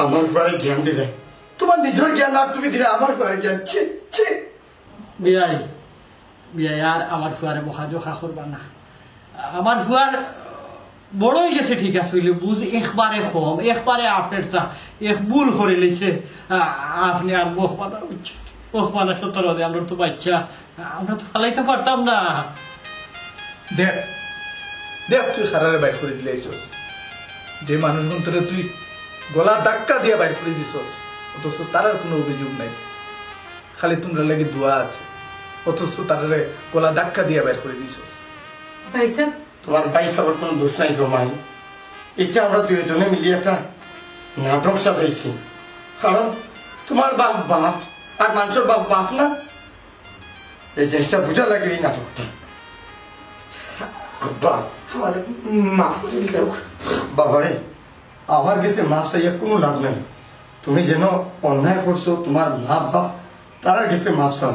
আমার ফুয়ারে জ্ঞান দিলে, তুমার নিজর জ্ঞান আর তুমি দিলে আমার ফুয়ারে জ্ঞান। ছি, ছি। বিয়াই, বিয়াই, আর আমার ফুয়ারে বকাঝকা করবা না। আমার ফুয়ার বড় অই গেছে, ঠিক আছে, অইলে বুঝ একবারে কম, একবারে আপেরতা, এক ভুল করিলিছে। আ-, আপনে আর বকবা না, বুঝছো? বকবা না, সত্য কথা, আমরা তো বাইচ্চা, আমরা তো ফালাইতাম পারতাম না। দেখ, দেখ, তুই কারারে বাইর করি দিলাইছস, যে মানুষগুনতরে তুই গলা ধাক্কা দিয়া বাইর করি দিছস, অথচ তারার কুনু অভিযোগ নাই। খালি তুমরার লাগি দোয়া আছে, অথচ তারারে গলা ধাক্কা দিয়া বাইর করি দিছস। ভাইসাব। তুমার ভাইসাবর কুনু দোষ নাই গো মাই, ইটা আমরা দুইজনে মিলি একটা নাটক সাজাইছি। কারণ তুমার বাপ বাপ আর মানষর বাপ বাপ না, এই জিনিসটা বুঝা লাগে এই নাটকটা। আব্বা, আমারে মাফ করি দেও। বাবারে, আমার গেছে মাফ চাইয়া কুনু লাভ নাই। তুমি যেন অন্যায় করছো, তুমার মা বাপ, তারার গেছে মাফ চাও।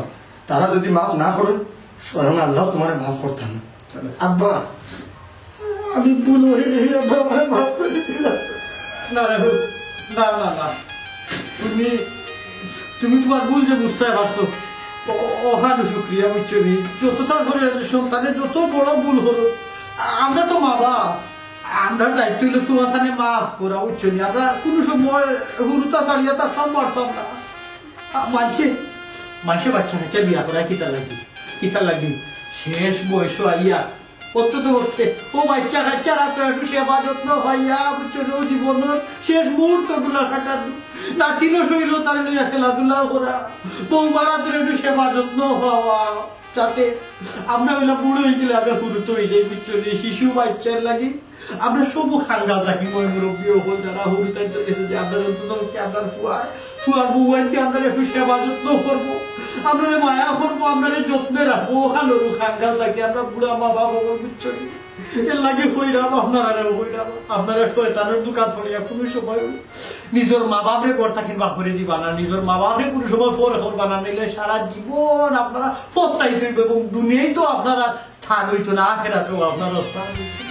তারা যদি মাফ না করইন, স্বয়ং আল্লাহ তুমারে মাফ করতা না। আব্বা, আমি ভুল অই গেছি, আব্বা, আমারে মাফ করি দিলাম। না রে, না, না, না। তুমি, তুমি তুমার ভুল যে বুঝতায় পারছো, অ-, অখান শুক্রিয়া, বুঝছো নি? যত তারপরে সন্তানে যত বড় ভুল করো, আ-, আমরা তো মা বাপ, আমরার দায়িত্ব অইলো তুমার তানে মাফ করা, বুঝছো নি? আমরা কুনু সময় হুরুতা ছাড়িয়া থাকতাম পারতাম না। আ, মানষে, মানষে বাইচ্চা কাইচ্চা বিয়া করায় কিতার লাগি? কিতার লাগি? শেষ বয়সো আইয়া, অত তো অইছে, অউ বাইচ্চা কাইচ্চার আতো একটু সেবা যত্ন পাইয়া, বুঝছো নি, জীবনর শেষ মুহূর্তগুলা কাটানো। নাতিনও শৈল তারে লইয়া খেলাধুলাও করা, বৌমার আতর একটু সেবা যত্ন পাওয়া, যাতে আমরা অইলা বুড়া অই গেলে আমরা হুরুতা অই যাই, বুঝছো নি? শিশু বাইচ্চার লাগি আমরা সবু খাঙ্গাল থাকি, ময় মুরব্বি অকল যারা হুরুতাইন্তর গেছে যে আমরা অন্তত পক্ষে আমরার ফুয়ার, ফুয়ার বউ আনতে আমরা একটু সেবা যত্ন করবো, আমরারে মায়া করবো, আমরারে যত্নে রাখবো, অখানরও খাঙ্গাল থাকি আমরা বুড়া মা বাপ অকল, বুঝছো নি? এর লাগি কইরাম, আপনারারেও কইরাম, আপনারা শয়তানর ধুকাত পড়িয়া কুনু সময় নিজর মা বাপরে ঘর থাকি বার করি দিবা না, নিজর মা বাপরে কুনু সময় পর করবা না, নাইলে সারা জীবন আপনারা পস্তাইতে অইবো এবং দুনিয়াত তো আপনারার স্থান অইতো না, আখেরাতেও আপনারার স্থান অইতো না।